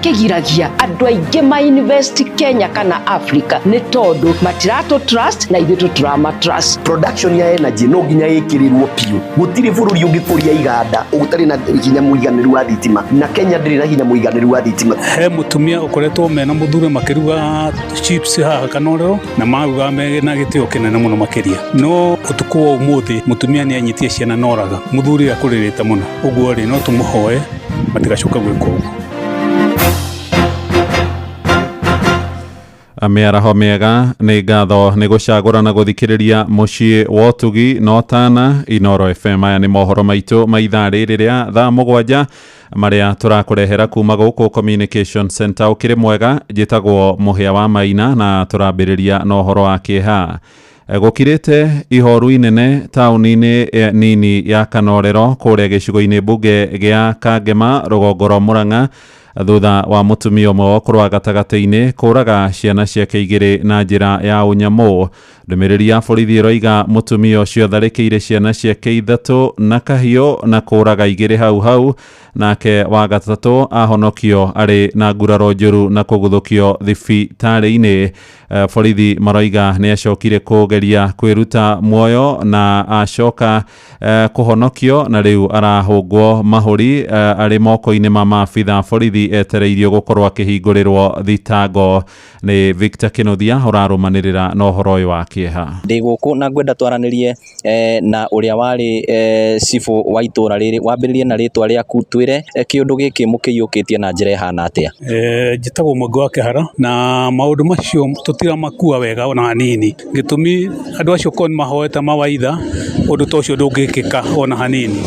Kĩgiragia andũ aingĩ ma invest Kenya kana Africa nĩ tondũ matiratũ trust na ithuĩ tũtirama trust. Production ya energy no nginya ĩkĩrĩrwo biũ. Gũtirĩ bũrũri ũngĩkũria iganda ũtarĩ na hinya mũiganĩru wa thitima, na Kenya ndĩrĩ na hinya mũiganĩru wa thitima. He mũtumia ũkoretwo mena mũthuri makĩruga chips haha Kanorero, na maruga na gĩtĩo kĩnene mũno makĩria, no ũtukũ wa ũmũthĩ mũtumia nĩ anyitie ciana noraga mũthuri akũrĩrĩte mũno. Ũguo rĩ, no tũmũhoe matigacoka gwĩka ũguo. Mĩaraho mĩega, nĩ ngatho nĩ gũcagũra na gũthikĩrĩria mũciĩ wa ũtugi no tana Inoro FM. Aya nĩ mohoro maitũ ma ithaa rĩrĩ rĩa thaa 7 marĩa tũrakũrehera kuma gũkũ Communication Center. Ũkĩrĩ mwega, njĩtagwo Mũhĩa wa Maina, na tũrambĩrĩria na ũhoro wa kĩeha. Gũkirĩte ihoru inene taũni-inĩ nini ya Kanorero kũrĩa gĩcigo-inĩ mbunge gĩa Kangema, rũgongo rwa Mũrang'a, thutha wa mũtumia ũmwe wa ũkũrũ wa gatagatĩ-inĩ kũraga ciana ciake igĩrĩ na njĩra ya ũnyamũ. Ndũmĩrĩri ya borithi ĩroiga mũtumia ũcio atharĩkĩire ciana ciake ithatũ na kahiũ na kũraga igĩrĩ hau hau, nake wa gatatũ ahonokio arĩ na nguraro njũru na kũguthũkio thibitarĩ-inĩ. Borithi maroiga nĩ acokire kũgeria kwĩruta muoyo na acoka kũhonokio, na rĩu arahũngwo mahũri arĩ moko-inĩ ma maabitha borithi etereirio gũkorwo akĩhingũrĩrwo thitango. Nĩ Victor Kĩnuthia ũrarũmanĩrĩra na ũhoro ũyũ wa kĩeha. Ndĩ gũkũ na ngwenda twaranĩrie na ũrĩa warĩ cibũ wa itũra rĩrĩ. Wambĩrĩrie na rĩtwa rĩaku, twĩre kĩũndũ gĩkĩ mũkĩiyũkĩtie na njĩra ĩhana atĩa. Njĩtagwo Mwangi wa Kĩhara, na maũndũ macio tũtiramakua wega ona hanini. Gĩtũmi, andũ acio korwo nĩ mahoete mawaitha, ũndũ ta ũcio ndũngĩkĩka ona hanini.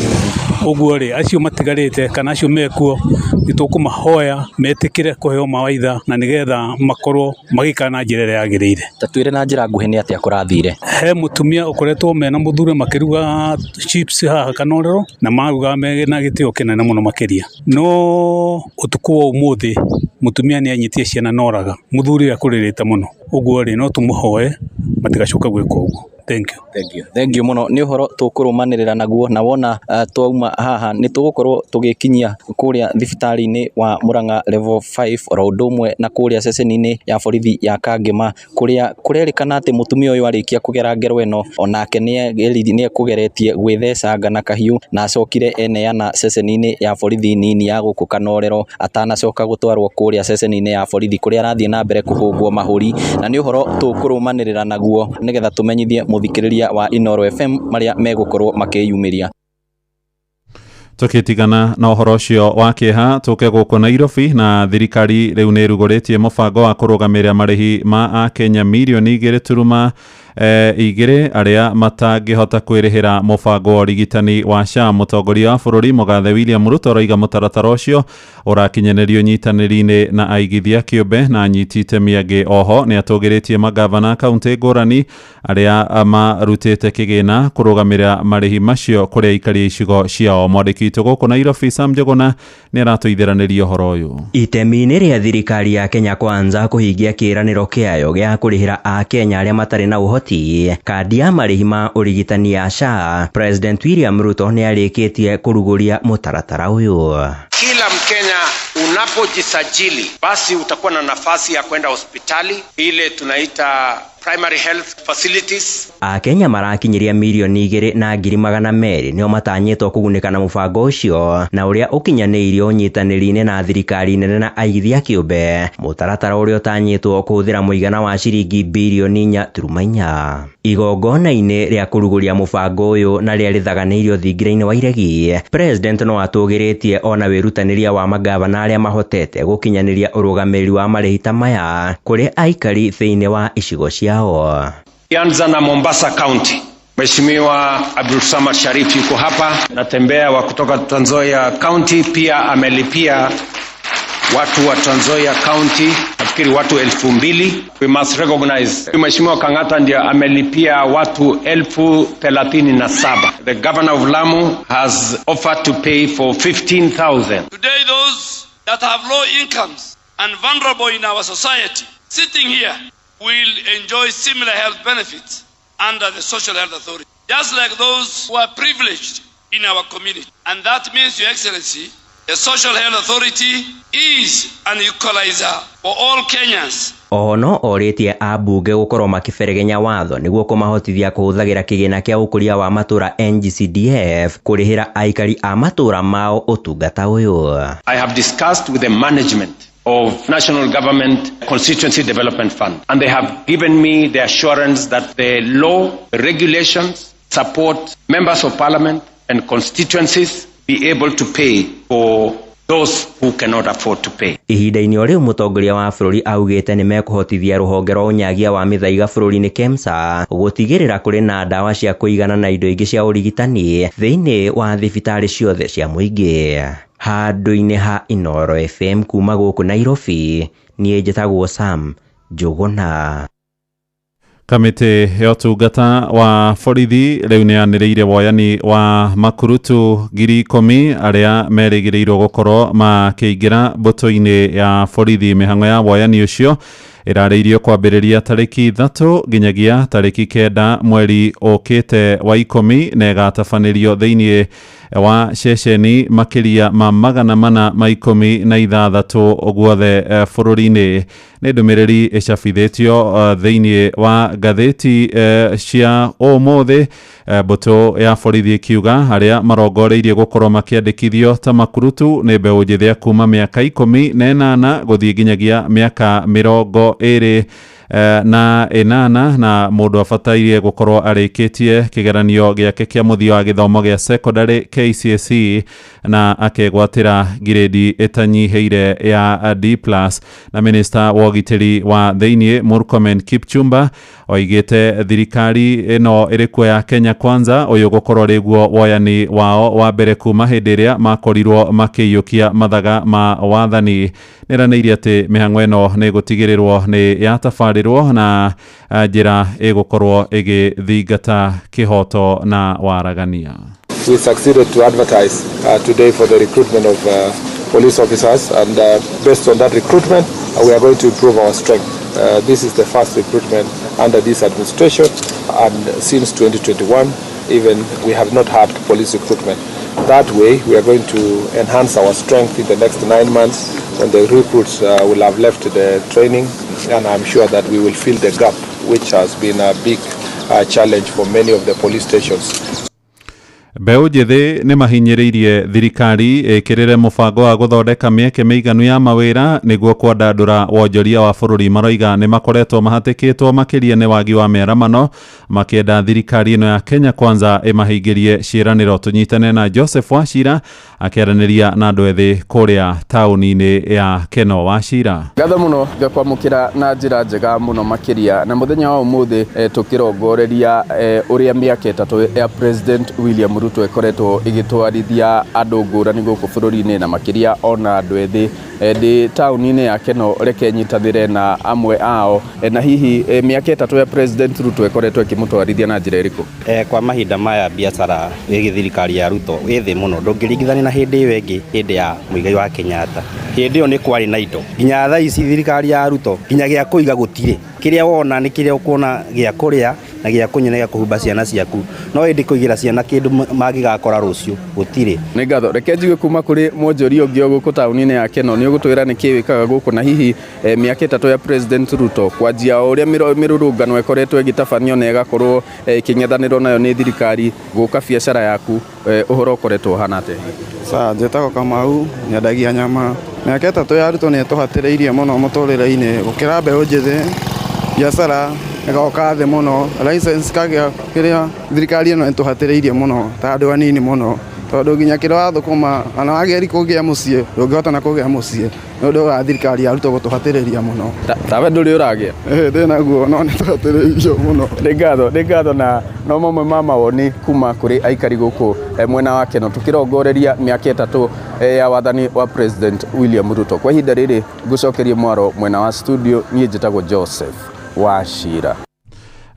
Ũguo rĩ, acio matigarĩte kana acio mekuo, nĩ tũkũmahoya metĩkĩre kũheo mawaitha na nĩgetha makorwo magĩikara na njĩra ĩrĩa yagĩrĩire. Ta twĩre na njĩra nguhĩ nĩ atĩa kũrathire. He mũtumia ũkoretwo mena mũthuri makĩruga chips haha Kanorero, na maruga na gĩtĩo kĩnene mũno makĩria, no ũtukũ wa ũmũthĩ mũtumia nĩ anyitie ciana noraga mũthuri akũrĩrĩte mũno. Ũguo rĩ, no tũmũhoe matigacoka gwĩka ũguo. Thank you. Thank you. Thank you mũno, nĩ ũhoro tũkũrũmanĩrĩra naguo, na wona twauma haha nĩ tũgũkorwo tũgĩkinyia kũrĩa thibitarĩ-inĩ wa Murang'a Level 5, oro ũndũ ũmwe na kũrĩa ceceni-inĩ ya borithi ya Kangema, kũrĩa kũrerĩkana atĩ mũtumia ũyũ arĩkia kũgera ngero ĩno onake nĩ ekũgeretie gwĩthecanga na kahiũ, na acokire eneana ceceni-inĩ ya borithi nini ya gũkũ Kanorero atanacoka gũtwarwo kũrĩa ceceni-inĩ ya borithi kũrĩa arathiĩ na mbere kũhũngwo mahũri. Na nĩ ũhoro tũkũrũmanĩrĩra naguo nĩgetha tũmenyithie mũthikĩrĩria wa Inoro FM marĩa megũkorwo makĩyumĩria. Tũkĩtigana na ũhoro ũcio wa kĩeha, tũke gũkũ Nairobi, na thirikari rĩu nĩ ĩrugũrĩtie mũbango wa kũrũgamĩrĩra marĩhi ma akenya mirioni 2.2 arĩa matangĩhota kwĩrĩhĩra mũbango wa ũrigitani wa SHA. Mũtongoria wa bũrũri Mũgathe William Ruto aroiga mũtaratara ũcio ũrakinyanĩrio nyitanĩri-inĩ na aigithia kĩũmbe na anyiti itemi angĩ. Oho nĩ atũgĩrĩtie magavana kaunti ngũrani arĩa marutĩte kĩgĩna kũrũgamĩrĩra marĩhi macio kũrĩ aikari a icigo ciao. Mwandĩki witũ gũkũ Nairobi Sam Njũgũna nĩ aratũithiranĩria ũhoro ũyũ. Itemi-inĩ rĩa thirikari ya Kenya Kwanza kũhingia kĩĩranĩro kĩayo gĩa kũrĩhĩra akenya arĩa matarĩ na ũhoti kandi ya marĩhi ma ũrigitani ya SHA, President William Ruto nĩ arĩkĩtie kũrugũria mũtaratara ũyũ. Kila Mkenya unapojisajili, basi utakuwa na nafasi ya kwenda hospitali ile tunaita primary health facilities. Akenya marakinyiria 2,200,000 nĩo matanyĩtwo kũgunĩka na mũbango ũcio, na ũrĩa ũkinyanĩirio ũnyitanĩri-inĩ na thirikari nene na aigithia kĩũmbe, mũtaratara ũrĩa ũtanyĩtwo kũhũthĩra mũigana wa ciringi birioni 4.4. Igongona-inĩ rĩa kũrugũria mũbango ũyũ na rĩa rĩthaganĩirio thingira-inĩ wa iregi, President no atũgĩrĩtie ona wĩrutanĩria wa magavana arĩa mahotete gũkinyanĩria ũrũgamĩrĩri wa marĩhi ta maya kũrĩ aikari thĩinĩ wa icigo ciao. Kianza na Mombasa County, Mheshimiwa Abdul Samad Sharif yuko hapa, natembea wa kutoka Trans Nzoia County, pia amelipia watu wa Trans Nzoia County, nafikiri watu 2,000. We must recognize Mheshimiwa Kang'ata ndio amelipia watu 37,000. The governor of Lamu has offered to pay for 15,000. Today those that have low incomes and vulnerable in our society sitting here will enjoy similar health benefits under the Social Health Authority, just like those who are privileged in our community. And that means, Your Excellency, The Social Health Authority is an equalizer for all Kenyans. Oho no orĩtie ambunge gũkorwo makĩberegenya watho nĩguo kũmahotithia kũhũthagĩra kĩgĩna kĩa ũkũria wa matũra NGCDF kũrĩhĩra aikari a matũra mao ũtungata ũyũ. I have discussed with the management of National Government Constituency Development Fund, and they have given me the assurance that the law, the regulations support members of parliament and constituencies be able to pay for those who cannot afford to pay. Ihinda-inĩ o rĩu mũtongoria wa bũrũri augĩte nĩ mekũhotithia rũhonge rwa ũnyagia wa mĩthaiga bũrũri-inĩ KEMSA gũtigĩrĩra kũrĩ na ndawa cia kũigana na indo ingĩ cia ũrigitani thĩinĩ wa thibitarĩ ciothe cia mũingĩ. Handũ-inĩ ha Inooro FM kuma gũkũ Nairobi, niĩ njĩtagwo Sam Njũgũna. Kamĩtĩ ya ũtungata wa borithi rĩu nĩ yanĩrĩire woyani wa makurutu 10,000 arĩa merĩgĩrĩirwo gũkorwo makĩingĩra mbũtũ-inĩ ya borithi. Mĩhang'o ya woyani ũcio ĩrarĩirio kwambĩrĩria tarĩki 3 nginyagia tarĩki 9 mweri ũkĩte wa 10 na ĩgatabanĩrio thĩinĩ wa ceceni makĩria ma 416 guothe bũrũri-inĩ. Nĩ ndũmĩrĩri ĩcabithĩtio thĩinĩ wa ngathĩti cia ũmũthĩ, mbũtũ ya borithi ĩkiuga arĩa marongoreirie gũkorwo makĩandĩkithio ta makurutu nĩ mbeũ njĩthĩ kuma mĩaka 18 gũthiĩ nginyagia mĩaka 28 na mũndũ abataire gũkorwo arĩkĩtie kĩgeranio gĩake kĩa mũthia wa gĩthomo gĩa secondary KCSE na akegwatĩra ngirĩndi ĩtanyihĩire ya D+. Na minista wa ũgitĩri wa thĩinĩ Murkomen Kipchumba oigĩte thirikari ĩno ĩrĩkuo ya Kenya Kwanza ũyũ gũkorwo rĩguo woyani wao wa mbere kuma hĩndĩ ĩrĩa makorirwo makĩiyũkia mathaga ma wathani. Nĩranĩirie atĩ mĩhang'o ĩno nĩ ĩgũtigĩrĩrwo nĩ yatabarĩrwo na njĩra ĩgũkorwo ĩgĩthingata kĩhoto na waragania. We succeeded to advertise today for the recruitment of police officers, and based on that recruitment, we are going to improve our strength. This is the first recruitment under this administration, and since 2021, even we have not had police recruitment. That way, we are going to enhance our strength in the next 9 months when the recruits will have left the training, and I'm sure that we will fill the gap, which has been a big challenge for many of the police stations. Mbeũ njĩthĩ nĩ mahinyĩrĩirie thirikari ĩkĩrĩre mũbango wa gũthondeka mĩeke mĩiganu ya mawĩra nĩguo kwandandũra wonjoria wa bũrũri. Maroiga nĩ makoretwo mahatĩkĩtwo makĩria nĩ wagi wa mĩaramano, makĩenda thirikari ĩno ya Kenya Kwanza ĩmahingĩrie ciĩranĩro. Tũnyitane na Joseph Wachira akĩaranĩria na andũ ethĩ kũrĩa taũni-inĩ ya Keno. Wachira, ngatho mũno ngakwamũkĩra na njĩra njega mũno makĩria na mũthenya wa ũmũthĩ tũkĩrongoreria ũrĩa mĩaka 3 ya President William Ruto ĩkoretwo ĩgĩtwarithia andũ ngũrani gũkũ bũrũri-inĩ na makĩria ona andũ ethĩ. Ndĩ taũni-inĩ ya Keno, reke nyitanĩre na amwe ao na hihi mĩaka 3 ya President Ruto ĩkoretwo ĩkĩmũtwarithia na njĩra ĩrĩkũ? Kwa mahinda maya biacara ĩgiĩ thirikari ya Ruto ĩ thĩ mũno, ndũngĩringithania na hĩndĩ ĩyo ĩngĩ, hĩndĩ ya Muigai wa Kenyatta. Hĩndĩ ĩyo nĩ kwarĩ na indo, nginya thaa ici thirikari ya Ruto nginya gĩa kũiga gũtirĩ. Kĩrĩa wona nĩ kĩrĩa ũkuona gĩa kũrĩa na gĩa kũnyua na gĩa kũhumba ciana ciaku, no ĩndĩ kũigĩra ciana kĩndũ mangĩgakora rũciũ gũtirĩ. Nĩ ngatho. Reke njigue kuma kũrĩ mwonjoria ũngĩ o gũkũ taũni-inĩ ya Keno, nĩ ũgũtwĩra nĩ kĩ wĩkaga gũkũ na hihi mĩaka 3 ya President Ruto kwanjia o ũrĩa mĩrũrũngano ĩkoretwo ĩgĩtabanio na ĩgakorwo ĩkĩng'ethanĩrwo nayo nĩ thirikari gũka biacara yaku, ũhoro ũkoretwo ũhana atĩa? Sawa, njĩtagwo Kamau, nyendagia nyama. Mĩaka 3 ya Ruto nĩ ĩtũhatĩrĩirie mũno mũtũrĩre-inĩ, gũkĩra mbeũ njĩthĩ, biacara ĩgoka thĩ mũno, license kagĩa kĩrĩa thirikari ĩno ĩtũhatĩrĩirie mũno ta andũ anini mũno, tondũ nginya kĩrĩa wathũkũma ona wageri kũgĩa mũciĩ ndũngĩhota na kũgĩa mũciĩ nĩ ũndũ wa thirikari ya Ruto gũtũhatĩrĩria mũno. Tawe ndũrĩ ũragĩa? Ndĩ naguo no nĩ tũhatĩrĩirio mũno. Nĩ ngatho na no mamwe ma mawoni kuma kũrĩ aikari gũkũ mwena wa Keno tũkĩrongoreria mĩaka 3 ya wathani wa President William Ruto. Kwa ihinda rĩrĩ ngũcokerie mwaro mwena wa studio, niĩ njĩtagwo Joseph Wachira.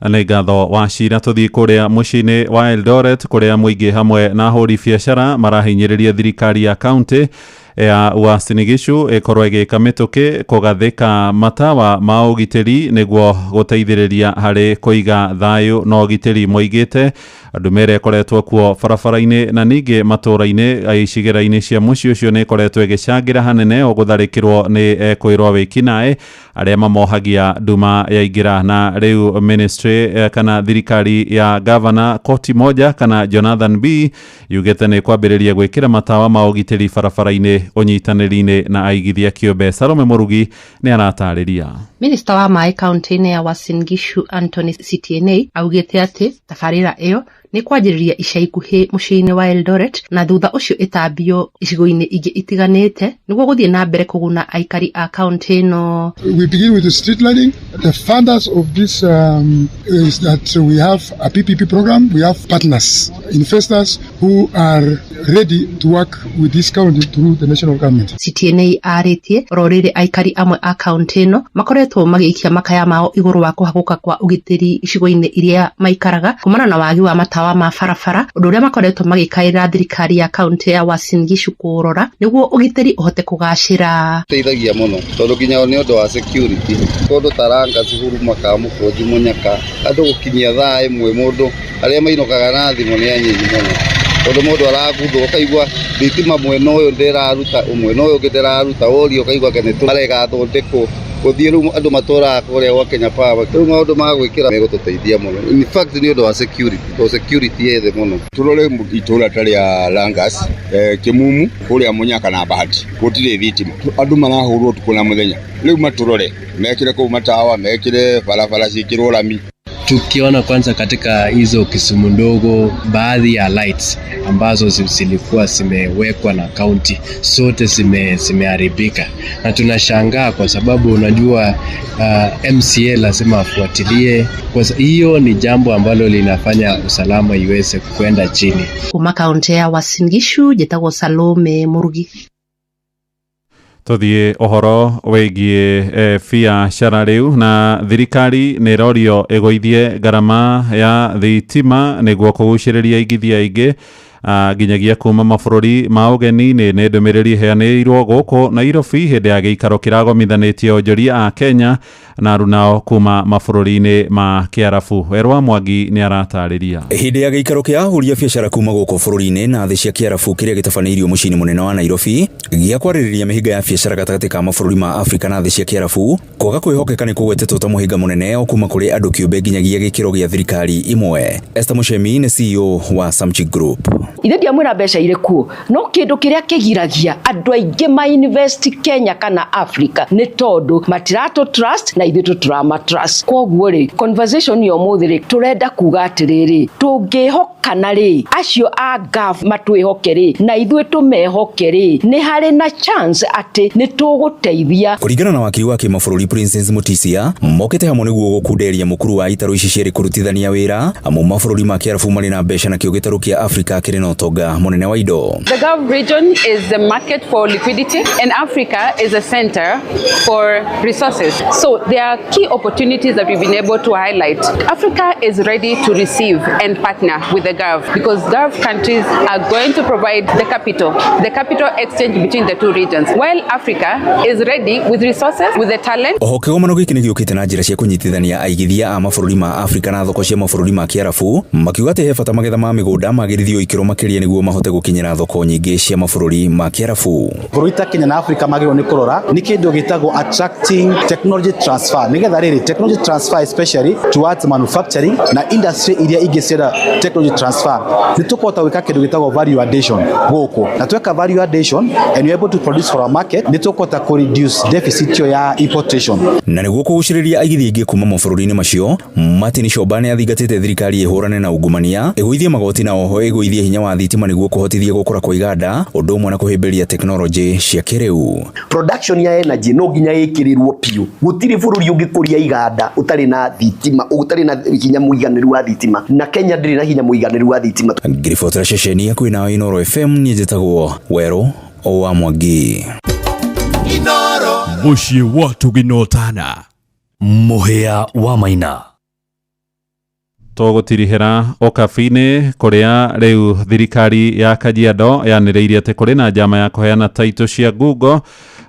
Nĩ ngatho Wachira. Tũthiĩ kũrĩa mũciĩ-inĩ wa Eldoret kũrĩa mũingĩ hamwe na ahũri biacara marahinyĩrĩria thirikari ya kaunti ya Uasin Gishu ĩkorwo ĩgĩka mĩtũkĩ kũgathĩka matawa ma ũgitĩri nĩguo gũteithĩrĩria harĩ kũiga thayũ na ũgitĩri. Moigĩte Nduma ĩrĩa ĩkoretwo kuo barabara-inĩ na ningĩ matũũra-inĩ icigĩrĩra-inĩ cia mũciĩ ũcio nĩ ĩkoretwo ĩgĩcangĩra hanene o gũtharĩkĩrwo nĩ ekũĩrwo wĩkinaĩ arĩa mamohagia nduma yaingĩra. Na rĩu ministry kana thirikari ya gavana Koti Moja kana Jonathan B yugĩte nĩ kwambĩrĩria gwĩkĩra matawa ma ũgitĩri barabara-inĩ ũnyitanĩri-inĩ na aigithia kĩũmbe. Salome Mũrugi nĩ aratarĩria. Minista wa maĩ kaunti-inĩ ya Uasin Gishu Anthony Sitienei augĩte atĩ tabarĩra ĩyo nĩ kwanjĩrĩria ica ikuhĩ mũciĩ-inĩ wa Eldoret na thutha ũcio ĩtambio icigo-inĩ ingĩ itiganĩte nĩguo gũthiĩ na mbere kũguna aikari a kaunti ĩno. We begin with the street lighting. The funders of this is that we have a PPP program. We have partners, investors who are ready to work with this county through the national government. Sitienei arĩtie oro rĩrĩ aikari amwe a kaunti ĩno makoretwo magĩikia makaya mao igũrũ wa kũhagũka kwa ũgitĩri icigo-inĩ iria maikaraga kumana na wagi wa matawa ma barabara, ũndũ ũrĩa makoretwo magĩkaĩra thirikari ya kaunti ya Uasin Gishu kũũrora nĩguo ũgitĩri ũhote kũgacĩra. Teithagia mũno tondũ nginya nĩ ũndũ wa security kũndũ ta Langas, Huruma, Kamukunji, Munyaka andũ gũkinyia thaa ĩmwe mũndũ arĩa mainũkaga na thimũ nĩ anyinyi mũno tondũ mũndũ araguthwo ũkaigua thitima mwena ũyũ ndĩraruta mwena ũyũ ũngĩ ndĩraruta woria ũkaigua kana nĩtũregathondekwo gũthiĩ rĩu andũ matũraga kũrĩa gwa Kenya Power rĩu maũndũ ma gwĩkĩra megũtũteithia mũno in fact nĩ ũndũ wa security tondũ security ĩ thĩ mũno. Turore itũra ta rĩa Langas, Kimumu kũrĩa Munyaka na Bahati gũtirĩ thitima, andũ marahũrwo ũtukũ na mũthenya. Rĩu maturore mekĩre kũu matawa, mekĩre barabara ciĩkĩrwo rami. Tukiona kwanza katika hizo Kisumu ndogo baadhi ya lights ambazo zilikuwa zimewekwa na county zote zimeharibika, na tunashangaa kwa sababu unajua MCA lazima afuatilie. Kwa hiyo ni jambo ambalo linafanya usalama iweze kwenda chini. Kuma kaunti ya Uasin Gishu njĩtagwo Salome Murugi. Tuthiĩ ũhoro wĩgiĩ biacara rĩu, na thirikari nĩ ĩrorio ĩgũithie ngarama ya thitima nĩguo kũgucĩrĩria aigithia aingĩ nginyagia kuma mabũrũri ma ũgeni-inĩ. Nĩ ndũmĩrĩri ĩheanĩirwo gũkũ Nairobi hĩndĩ ya gĩikaro kĩragomithanĩtie onjoria a Kenya na arunao kuma mabũrũri-inĩ ma Kĩarabu. Werũ Mwangi nĩ aratarĩria. Hĩndĩ ya gĩikaro kĩa ahũri a biacara kuma gũkũ bũrũri-inĩ na thĩ cia Kĩarabu kĩrĩa gĩtabanĩirio mũciĩ-inĩ mũnene wa Nairobi gĩa kwarĩrĩria mĩhĩnga ya biacara gatagatĩ ka mabũrũri ma Afrika na thĩ cia Kĩarabu, kwaga kwĩhokeka nĩ kũgwetetwo ta mũhĩnga mũnene o kuma kũrĩ andũ kĩũmbe nginyagia gĩkĩro gĩa thirikari imwe. Esther Muchemi nĩ CEO wa Samchi Group. Ithe ndiamwĩra mbeca irĩ kuo, no kĩndũ kĩrĩa kĩgiragia andũ aingĩ ma invest Kenya kana Africa nĩ tondũ matiratũ trust na ithuĩ tũtirama trust. Koguo rĩ, conversation ya ũmũthĩ rĩ, tũrenda kuga atĩrĩrĩ, tũngĩhokana rĩ, acio a Gulf matwĩhoke rĩ, na ithuĩ tũmehoke rĩ, nĩ harĩ na chance atĩ nĩ tũgũteithia. Kũringana na wakiri wa kĩmabũrũri Princess Mutisia, mokĩte hamwe nĩguo gũkunderia mũkuru wa itarũ ici cierĩ kũrutithania wĩra, amu mabũrũri ma Kĩarabu marĩ na mbeca na kĩo gĩtarũ kĩa Afrika kĩrĩ na ũtonga mũnene wa indo. The Gulf region is the market for liquidity and Africa is a center for resources. So there are key opportunities that we've been able to highlight. Africa is ready to receive and partner with the Gulf because Gulf countries are going to provide the capital exchange between the two regions, while Africa is ready with resources, with the talent. Oho kĩgomano gĩkĩ nĩ gĩũkĩte na njĩra cia kũnyitithania aigithia a mabũrũri ma Afrika na thoko cia mabũrũri ma Kĩarabu, makiuga atĩ he bata magetha ma mĩgũnda magĩrithio ikĩro makĩria nĩguo mahote gũkinyĩra thoko nyingĩ cia mabũrũri ma Kĩarabu. Bũrũri ta Kenya na Afrika magĩrĩirwo nĩ kũrora nĩ kĩndũ gĩtagwo attracting technology transfer, nĩgetha rĩrĩ technology transfer especially towards manufacturing na industry iria ingĩ cienda technology transfer, nĩ tũkũhota gwĩka kĩndũ gĩtagwo value addition gũkũ, na tweka value addition and we are able to produce for our market, nĩ tũkũhota kũ reduce deficit ĩyo ya importation. Na nĩguo kũgucĩrĩria aigithia aingĩ kuma mabũrũri-inĩ macio, Martin Shomba nĩ athingatĩte thirikari ĩhũrane na ungumania, ĩgũithie magoti na oho ĩgũithie hinya wa thitima nĩguo kũhotithia gũkũra kwa iganda, ũndũ ũmwe na kũhĩmbĩria tekinoronjĩ cia kĩrĩu. Production ya energy no nginya ĩkĩrĩrwo biũ. Gũtirĩ bũrũri ũngĩkũria iganda ũtarĩ na thitima, ũtarĩ na hinya mũiganĩru wa thitima, na Kenya ndĩrĩ na hinya mũiganĩru wa thitima. Ngĩribotera ceceni ya kwĩna Inooro FM, niĩ njĩtagwo Werũ wa Mwangi. Mũciĩ wa Tũginotana, Mũhĩa wa Maina. Tũgũtirihĩra ũkabi-inĩ kũrĩa rĩu thirikari ya Kajiado yanĩrĩire atĩ kũrĩ na njama ya kũheana taitũ cia ngungo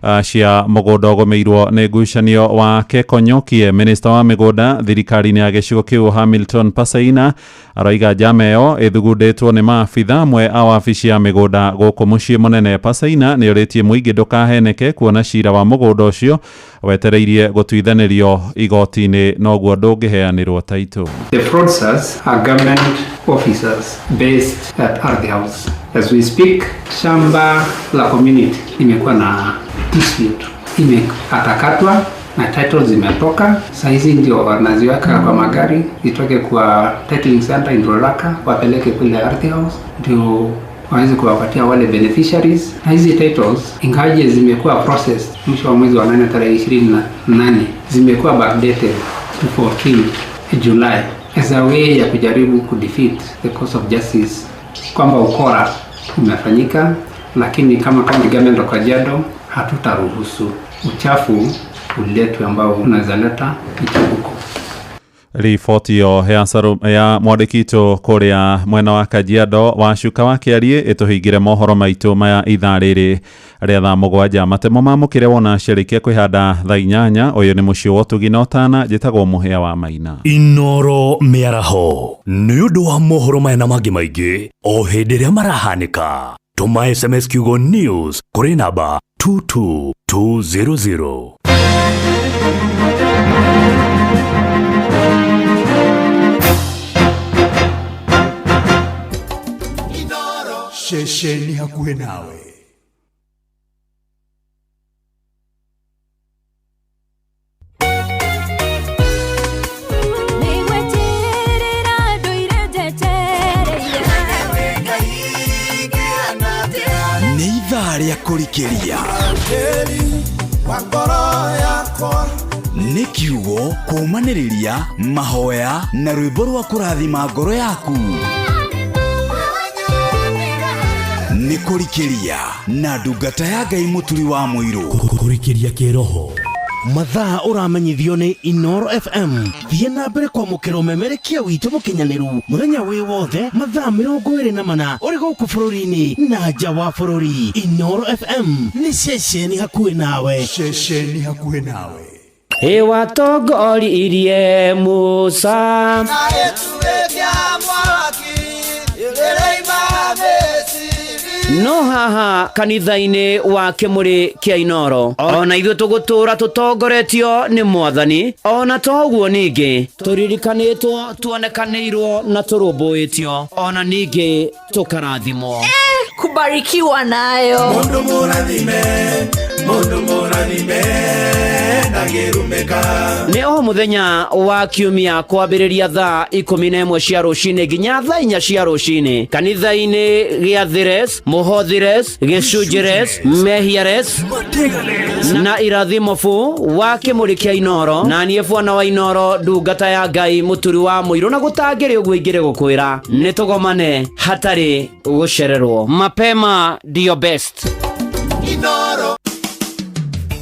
Cia mũgũnda ũgũmĩirwo nĩ ngucanio wa Kekonyokie. Minista wa mĩgũnda thirikari-inĩ ya gĩcigo kĩu Hamilton Pasaina aroiga njama ĩyo ĩthugundĩtwo nĩ maabitha amwe a wabici ya mĩgũnda gũkũ mũciĩ mũnene. Pasaina nĩ orĩtie mũingĩ ndũkaheneke kuona cira wa mũgũnda ũcio wetereirie gũtuithanĩrio igoti-inĩ noguo ndũngĩheanĩrwo taitũ. The fraudsters are government officers based at Ardhi House. As we speak, shamba la community limekuwa na dispute, imekatakatwa na titles zimetoka. Sahizi ndio wanaziweka kwa magari zitoke kwa titling center in Ruaraka wapeleke kule Ardhi House ndio waweze kuwapatia wale beneficiaries. Na hizi titles ingawaje zimekuwa processed mwisho wa mwezi wa 8 tarehe 28, zimekuwa backdated to 14 July as a way ya kujaribu kudefeat the cause of justice kwamba ukora umefanyika, lakini kama county government of Kajiado hatutaruhusu uchafu uletwe ambao unaweza leta michafuko. Riboti ĩyo ya ya mwandĩki witũ kũrĩa mwena wa Kajiado Wacuka wa Kĩariĩ ĩtũhingĩre mohoro maitũ maya ithaa rĩrĩ rĩa thaa 7. Matemo ma mũkĩre wona ciarĩkia kwĩhanda thaa 8. Ũyũ nĩ mũciĩ wa ũtugi na ũtana. Njĩtagwo Mũhĩa wa Maina. Inoro mĩaraho nĩ ũndũ wa mohoro maya na mangĩ maingĩ o hĩndĩ ĩrĩa marahanĩka. Tũma SMS kiugo news kũrĩ namba 22200. Ceceni hakuhĩ nawe. Nĩgweterera ndũire njetereire. Nĩ ithaa rĩa kũrikĩria nĩ kiugo kũũmanĩrĩria mahoya na rwĩmbo rwa kũrathima ngoro yaku. Nĩ kũrikĩria na ndungata ya Ngai Mũturi wa Mũirũ. Kũrikĩria kĩroho. Mathaa ũramenyithio nĩ Inoro FM. Thiĩ na mbere kwamũkĩra ũmemerekia witũ mũkinyanĩru mũthenya wĩ wothe mathaa 24 ũrĩ gũkũ bũrũri-inĩ na nja wa bũrũri. Inoro FM nĩ ceceni hakuhĩ nawe. Ceceni hakuhĩ nawe. Ĩwatongoririe Musa. No haha kanitha-inĩ wa Kĩmũrĩ kĩa Inoro ona ithuĩ tũgũtũra tũtongoretio nĩ Mwathani, ona to ũguo ningĩ tũririkanĩtwo, tuonekanĩirwo na tũrũmbũĩtio, ona ningĩ tũkarathimwo. Kubarikiwa nayo. Mundu mũrathime, mundu mũrathime ndangĩrumĩka. Nĩ o mũthenya wa kiumia kwambĩrĩria thaa 11 cia rũcinĩ nginya thaa 4 cia rũcinĩ kanitha-inĩ gĩa Thires, Mũhothires, Gĩcunjĩres, Mehiares na irathimo bu wa Kĩmũrĩ kĩa Inoro. Na niĩ bwana wa Inoro, ndungata ya Ngai Mũturi wa Mũirũ, na gũtangĩrĩ ũguo ingĩrĩ gũkwĩra nĩ tũgomane hatarĩ gũcererwo. Mapema ndio best. Inoro.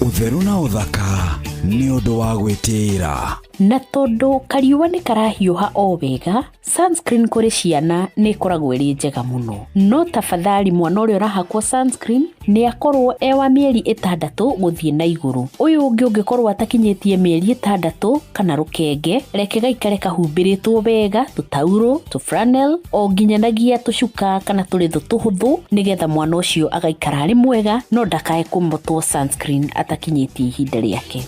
Ũtheru na ũthaka nĩ ũndũ wa gwĩtĩĩra. Na tondũ kariũa nĩ karahiũha o wega, sunscreen kũrĩ ciana nĩ ĩkoragwo ĩrĩ njega mũno. No tafadhali mwana ũrĩa ũrahakwo sunscreen nĩ akorwo e wa mĩeri 6 gũthiĩ na igũrũ. Ũyũ ũngĩ ũngĩkorwo atakinyĩtie mĩeri 6 kana rũkenge, reke gaikare kahumbĩrĩtwo wega tũtaurũ, tũfranel, o nginyanagia tũcuka kana tũrĩthũ tũhũthũ, nĩgetha mwana ũcio agaikara arĩ mwega, no ndakae kũmotwo sunscreen atakinyĩtie ihinda rĩake.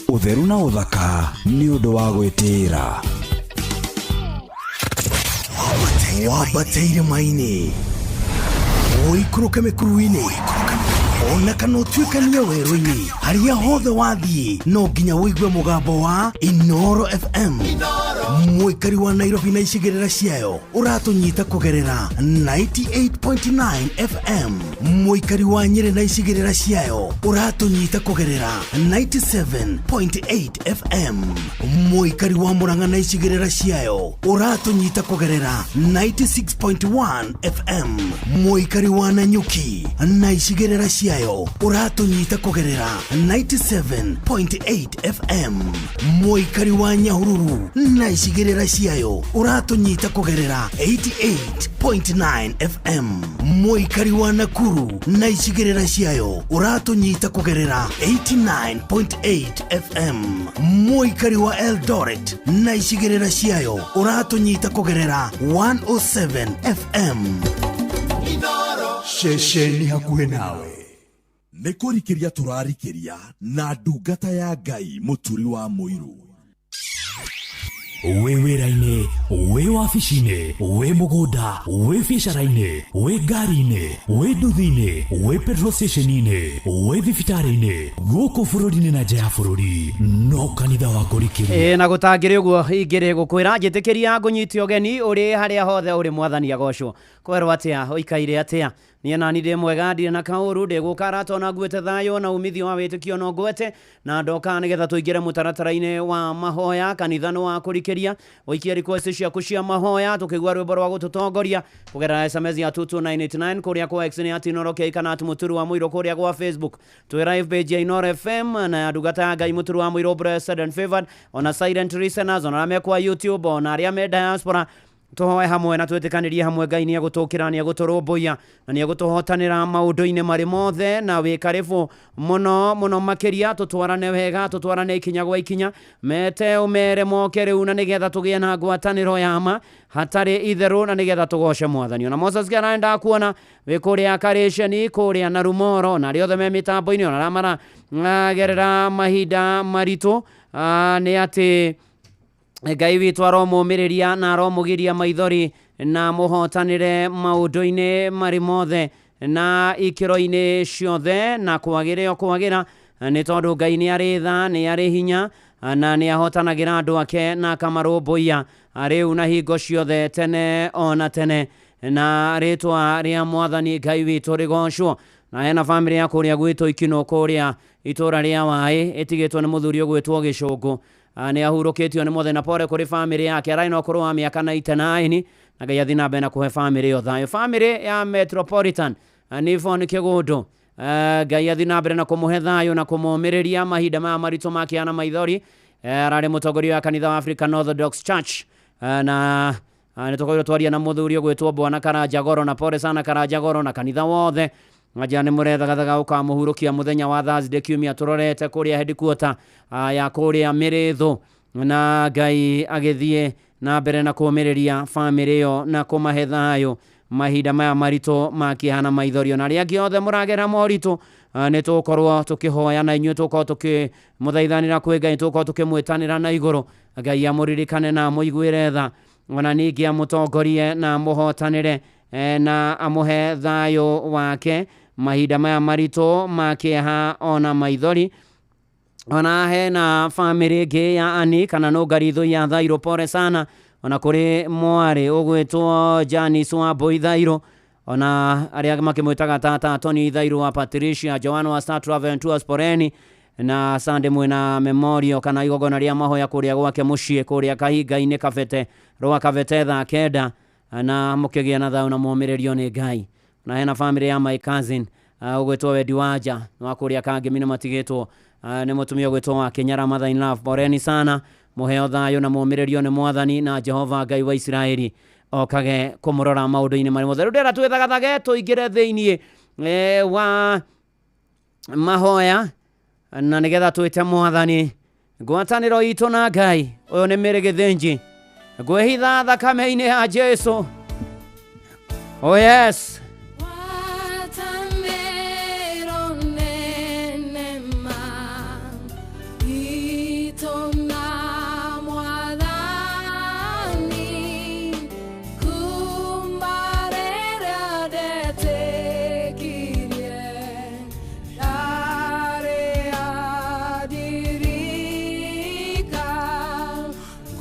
Ũtheru na ũthaka nĩ ũndũ wa gwĩtĩĩra. Wambate irĩma-inĩ, ũikũrũke mĩkuru-inĩ, ona kana ũtuĩkanie werũ-inĩ, harĩa hothe wathiĩ no nginya ũigue mũgambo wa Inoro FM. Mũikari wa Nairobi na icigĩrĩra ciayo ũratũnyita kũgerera 98.9 FM. Mũikari wa Nyĩrĩ na icigĩrĩra ciayo ũratũnyita kũgerera 97.8 FM. Mũikari wa Murang'a na icigĩrĩra ciayo ũratũnyita kũgerera 96.1 FM. Mũikari wa Nanyuki na icigĩrĩra ciayo ũratũnyita kũgerera 97.8 FM. Mũikari wa Nyahururu na icigĩrĩra ciayo ũratũnyita kũgerera 88.9 FM. Mũikari wa Nakuru na icigĩrĩra ciayo ũratũnyita kũgerera 89.8 FM. Mũikari wa Eldoret na icigĩrĩra ciayo ũratũnyita kũgerera 107 FM. Ceceni hakuhĩ nawe nĩ kũrikĩria tũrarikĩria na ndungata ya Ngai Mũturi wa Mũiru. Wĩ wĩra-inĩ, wĩ wabici-inĩ, wĩ mũgũnda, wĩ biacara-inĩ, wĩ ngari-inĩ, wĩ nduthi-inĩ, wĩ petrol station-inĩ, wĩ thibitarĩ-inĩ, gũkũ bũrũri-inĩ na nja ya bũrũri, no kanitha wa kũrikĩria. Ĩ na gũtangĩrĩ ũguo ingĩrĩ gũkwĩra njĩtĩkĩria ngũnyite ũgeni ũrĩ harĩa hothe ũrĩ mwathani agocwo. Kwerwo atĩa ũikaire atĩa? Niĩ nani ndĩ mwega ndirĩ na kaũru ndĩ gũka arata nguĩte thayũ na umithio wa wĩtĩkio no ngwete na ndoka nĩgetha tũingĩre mũtaratara-inĩ wa mahoya. Kanitha nĩ wa kũrikĩria, ũikie request ciaku cia mahoya tũkĩigua rwĩmbo rwa gũtũtongoria kũgerera SMS ya 22989 kũrĩa kwa X nĩ at Inooro K kana at Mũturi wa Mũirũ kũrĩa gwa Facebook twĩ live page ya Inooro FM na ya ndungata ya Ngai Mũturi wa Mũirũ Blessed and Favored, ona silent listeners, ona arĩa me kwa YouTube, ona arĩa me diaspora. Tũhoe hamwe na twĩtĩkanĩrie hamwe. Ngai nĩ egũtũkĩra, nĩ egũtũrũmbũiya na nĩ egũtũhotanĩra maũndũ-inĩ marĩ mothe, na wĩ karĩbũ mũno mũno makĩria. Tũtwarane wega, tũtwarane ikinya gwa ikinya, mete ũmere moke rĩu, na nĩgetha tũgĩe na ngwatanĩro ya ma hatarĩ itherũ, na nĩgetha tũgoce mwathani. Ona Moses Kĩaranda kuona wĩ kũrĩa Karĩceni, kũrĩa na Rumoro, na arĩa othe me mĩtambo-inĩ, ona arĩa maragerera mahinda maritũ, nĩ atĩ Ngai witũ aromũmĩrĩria na aromũgiria maithori na mũhotanĩre maũndũ-inĩ marĩ mothe na ikĩro-inĩ ciothe na kwagĩre o kwagĩra, nĩ tondũ Ngai nĩ arĩ tha, nĩ arĩ hinya na nĩ ahotanagĩra andũ ake na akamarũmbũiya rĩu na hingo ciothe tene ona tene, na rĩtwa rĩa mwathani Ngai witũ rĩgocwo. Na hena bamĩrĩ ya kũrĩa gwitũ Ikino, kũrĩa itũra rĩa Waĩ, ĩtigĩtwo nĩ mũthuri ũgwĩtwo Gĩcũngũ. Nĩ ahurũkĩtio nĩ mwathani, na pore kũrĩ bamĩrĩ yake. Ararĩ na ũkũrũ wa mĩaka 99, na Ngai athiĩ na mbere na kũhe bamĩrĩ ĩyo thayũ. Bamĩrĩ ya Metropolitan Nivon Kĩgũndũ, Ngai athiĩ na mbere na kũmũhe thayũ na kũmũmĩrĩria mahinda maya maritũ ma kĩeha na maithori. Ararĩ mũtongoria wa kanitha wa African Orthodox Church, na nĩ tũkorirwo twaria na mũthuri ũgwĩtwo Bwana Karanja Goro, na pore sana Karanja Goro na kanitha wothe. Ngajia nĩ mũrethagathaga ũkamũhurũkia mũthenya wa Thursday kiumia tũrorete kũrĩa headquarter ya kũrĩa Mĩrĩthũ, na Ngai agĩthiĩ na mbere na kũmĩrĩria bamĩrĩ ĩyo na kũmahe thayũ mahinda maya maritũ ma kĩeha na maithori. Na arĩa angĩ othe mũragera moritũ, nĩ tũgũkorwo tũkĩhoya na inyuĩ, tũgũkorwo tũkĩmũthaithanĩra kwĩ Ngai, tũgũkorwo tũkĩmwĩtanĩra na igũrũ. Ngai amũririkane na amũiguĩre tha, ona ningĩ amũtongorie na amũhotanĩre na amũhe thayũ wake mahinda maya maritũ ma kĩeha ona maithori. Ona hena bamĩrĩ ĩngĩ ya Ani kana Nũngarithũ ya Thairũ, pore sana. Ona kũrĩ mwarĩ ũgwĩtwo Janice wa Mbũi Thairũ, ona arĩa makĩmwĩtaga tata Tony Thairũ wa Patricia Joan wa Star Travel and Tours, poreni na Sunday mwena memorial kana igongona rĩa mahoya kũrĩa gwake mũciĩ kũrĩa Kahinga-inĩ Kabete rwa Kabete thaa 9, na mũkĩgĩa na thayũ na mũmĩrĩrio nĩ Ngai. Na hena bamĩrĩ ya my cousin ũgwĩtwo Wendi Wanja wa kũrĩa Kangemi, nĩ matigĩtwo nĩ mũtumia ũgwĩtwo wa Kĩnyara mother in love, poreni sana, mũheo thayũ na mũmĩrĩrio nĩ mwathani na Jehova Ngai wa Isiraeli okage kũmũrora maũndũ-inĩ marĩ mothe. Rĩu ndĩrenda twĩthagathage tũingĩre thĩiniĩ wa mahoya na nĩgetha twĩte mwathani ngwatanĩro itũ na Ngai. Ũyũ nĩ Mary Gĩthĩnji, ngwĩhitha thakame-inĩ ya Jesu. Oh yes.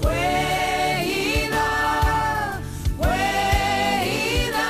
Kwehitha, kwehitha.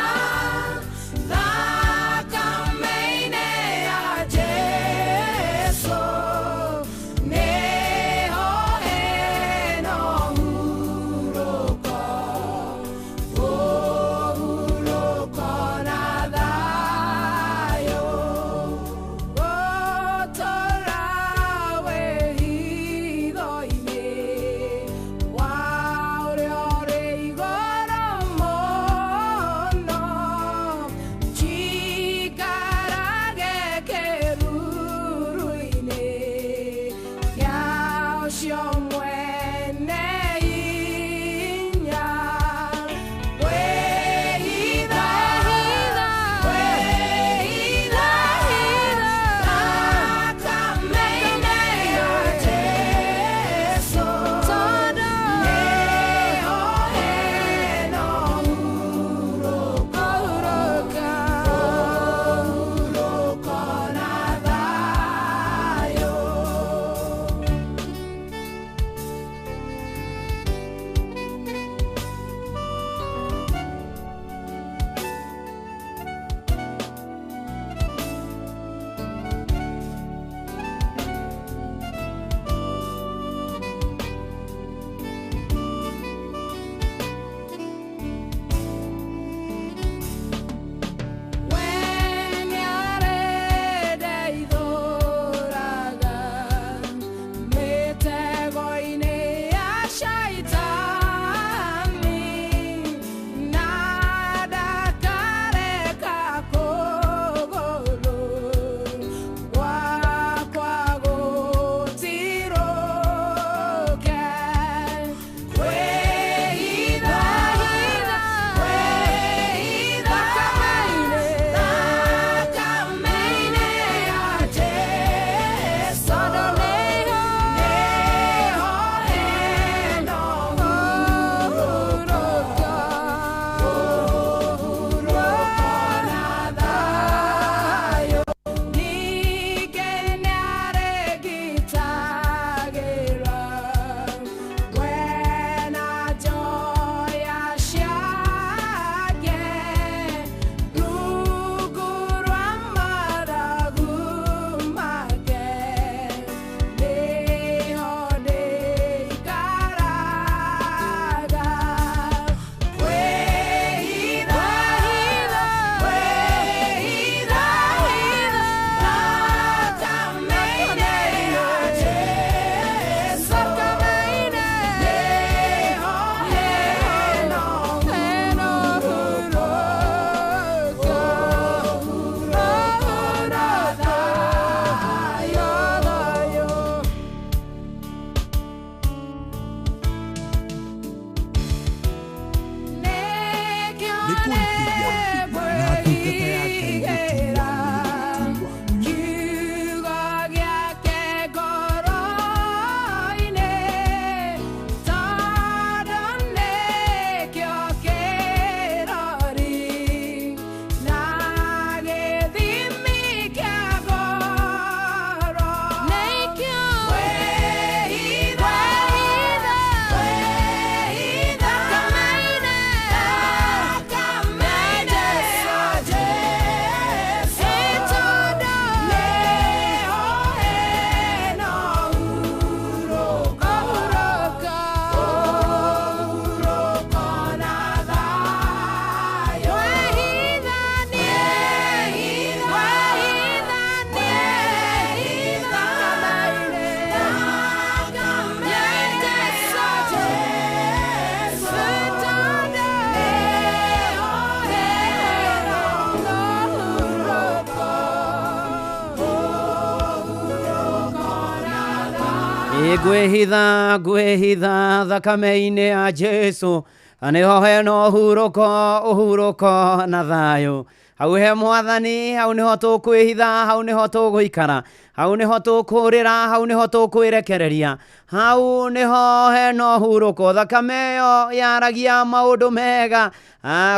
Ngwĩhitha, ngwĩhitha thakame-inĩ ya Jesu, nĩho hena ũhurũko, ũhurũko na thayũ. Hau he mwathani, hau nĩho tũkwĩhitha, hau nĩho tũgũikara, hau nĩho tũkũrĩra, hau nĩho tũkwĩrekereria, hau nĩho hena ũhurũko. Thakame ĩyo yaragia maũndũ mega,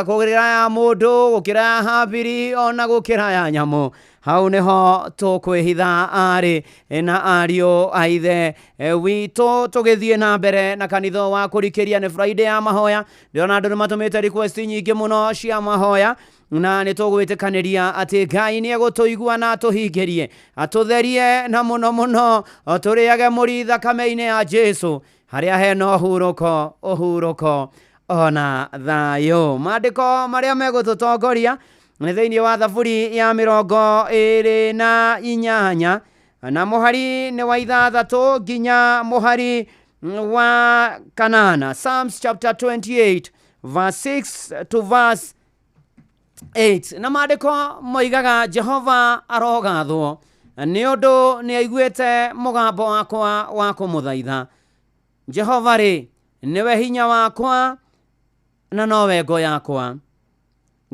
gũkĩra ya mũndũ, gũkĩra ya Habili, ona gũkĩra ya nyamũ. Hau nĩho tũkwĩhitha arĩ na ariũ a ithe witũ. Tũgĩthiĩ na mbere na kanitha wa kũrikĩria, nĩ Friday ya mahoya. Ndĩrona andũ nĩ matũmĩte request nyingĩ mũno cia mahoya, na nĩ tũgwĩtĩkanĩria atĩ Ngai nĩ egũtũigua na atũhingĩrie, atũtherie, na mũno mũno tũrĩage mũri thakame-inĩ ya Jesu, harĩa hena ũhurũko, ũhurũko ona thayũ. Maandĩko marĩa megũtũtongoria nĩ thĩinĩ wa Thaburi ya 28 na mũhari nĩ wa 6 nginya mũhari wa 8. Psalms chapter 28 verse 6 to verse 8. Na maandĩko moigaga, Jehova arogathwo nĩ ũndũ nĩ aiguĩte mũgambo wakwa wa kũmũthaitha. Jehova rĩ, nĩwe hinya wakwa na nowe ngo yakwa,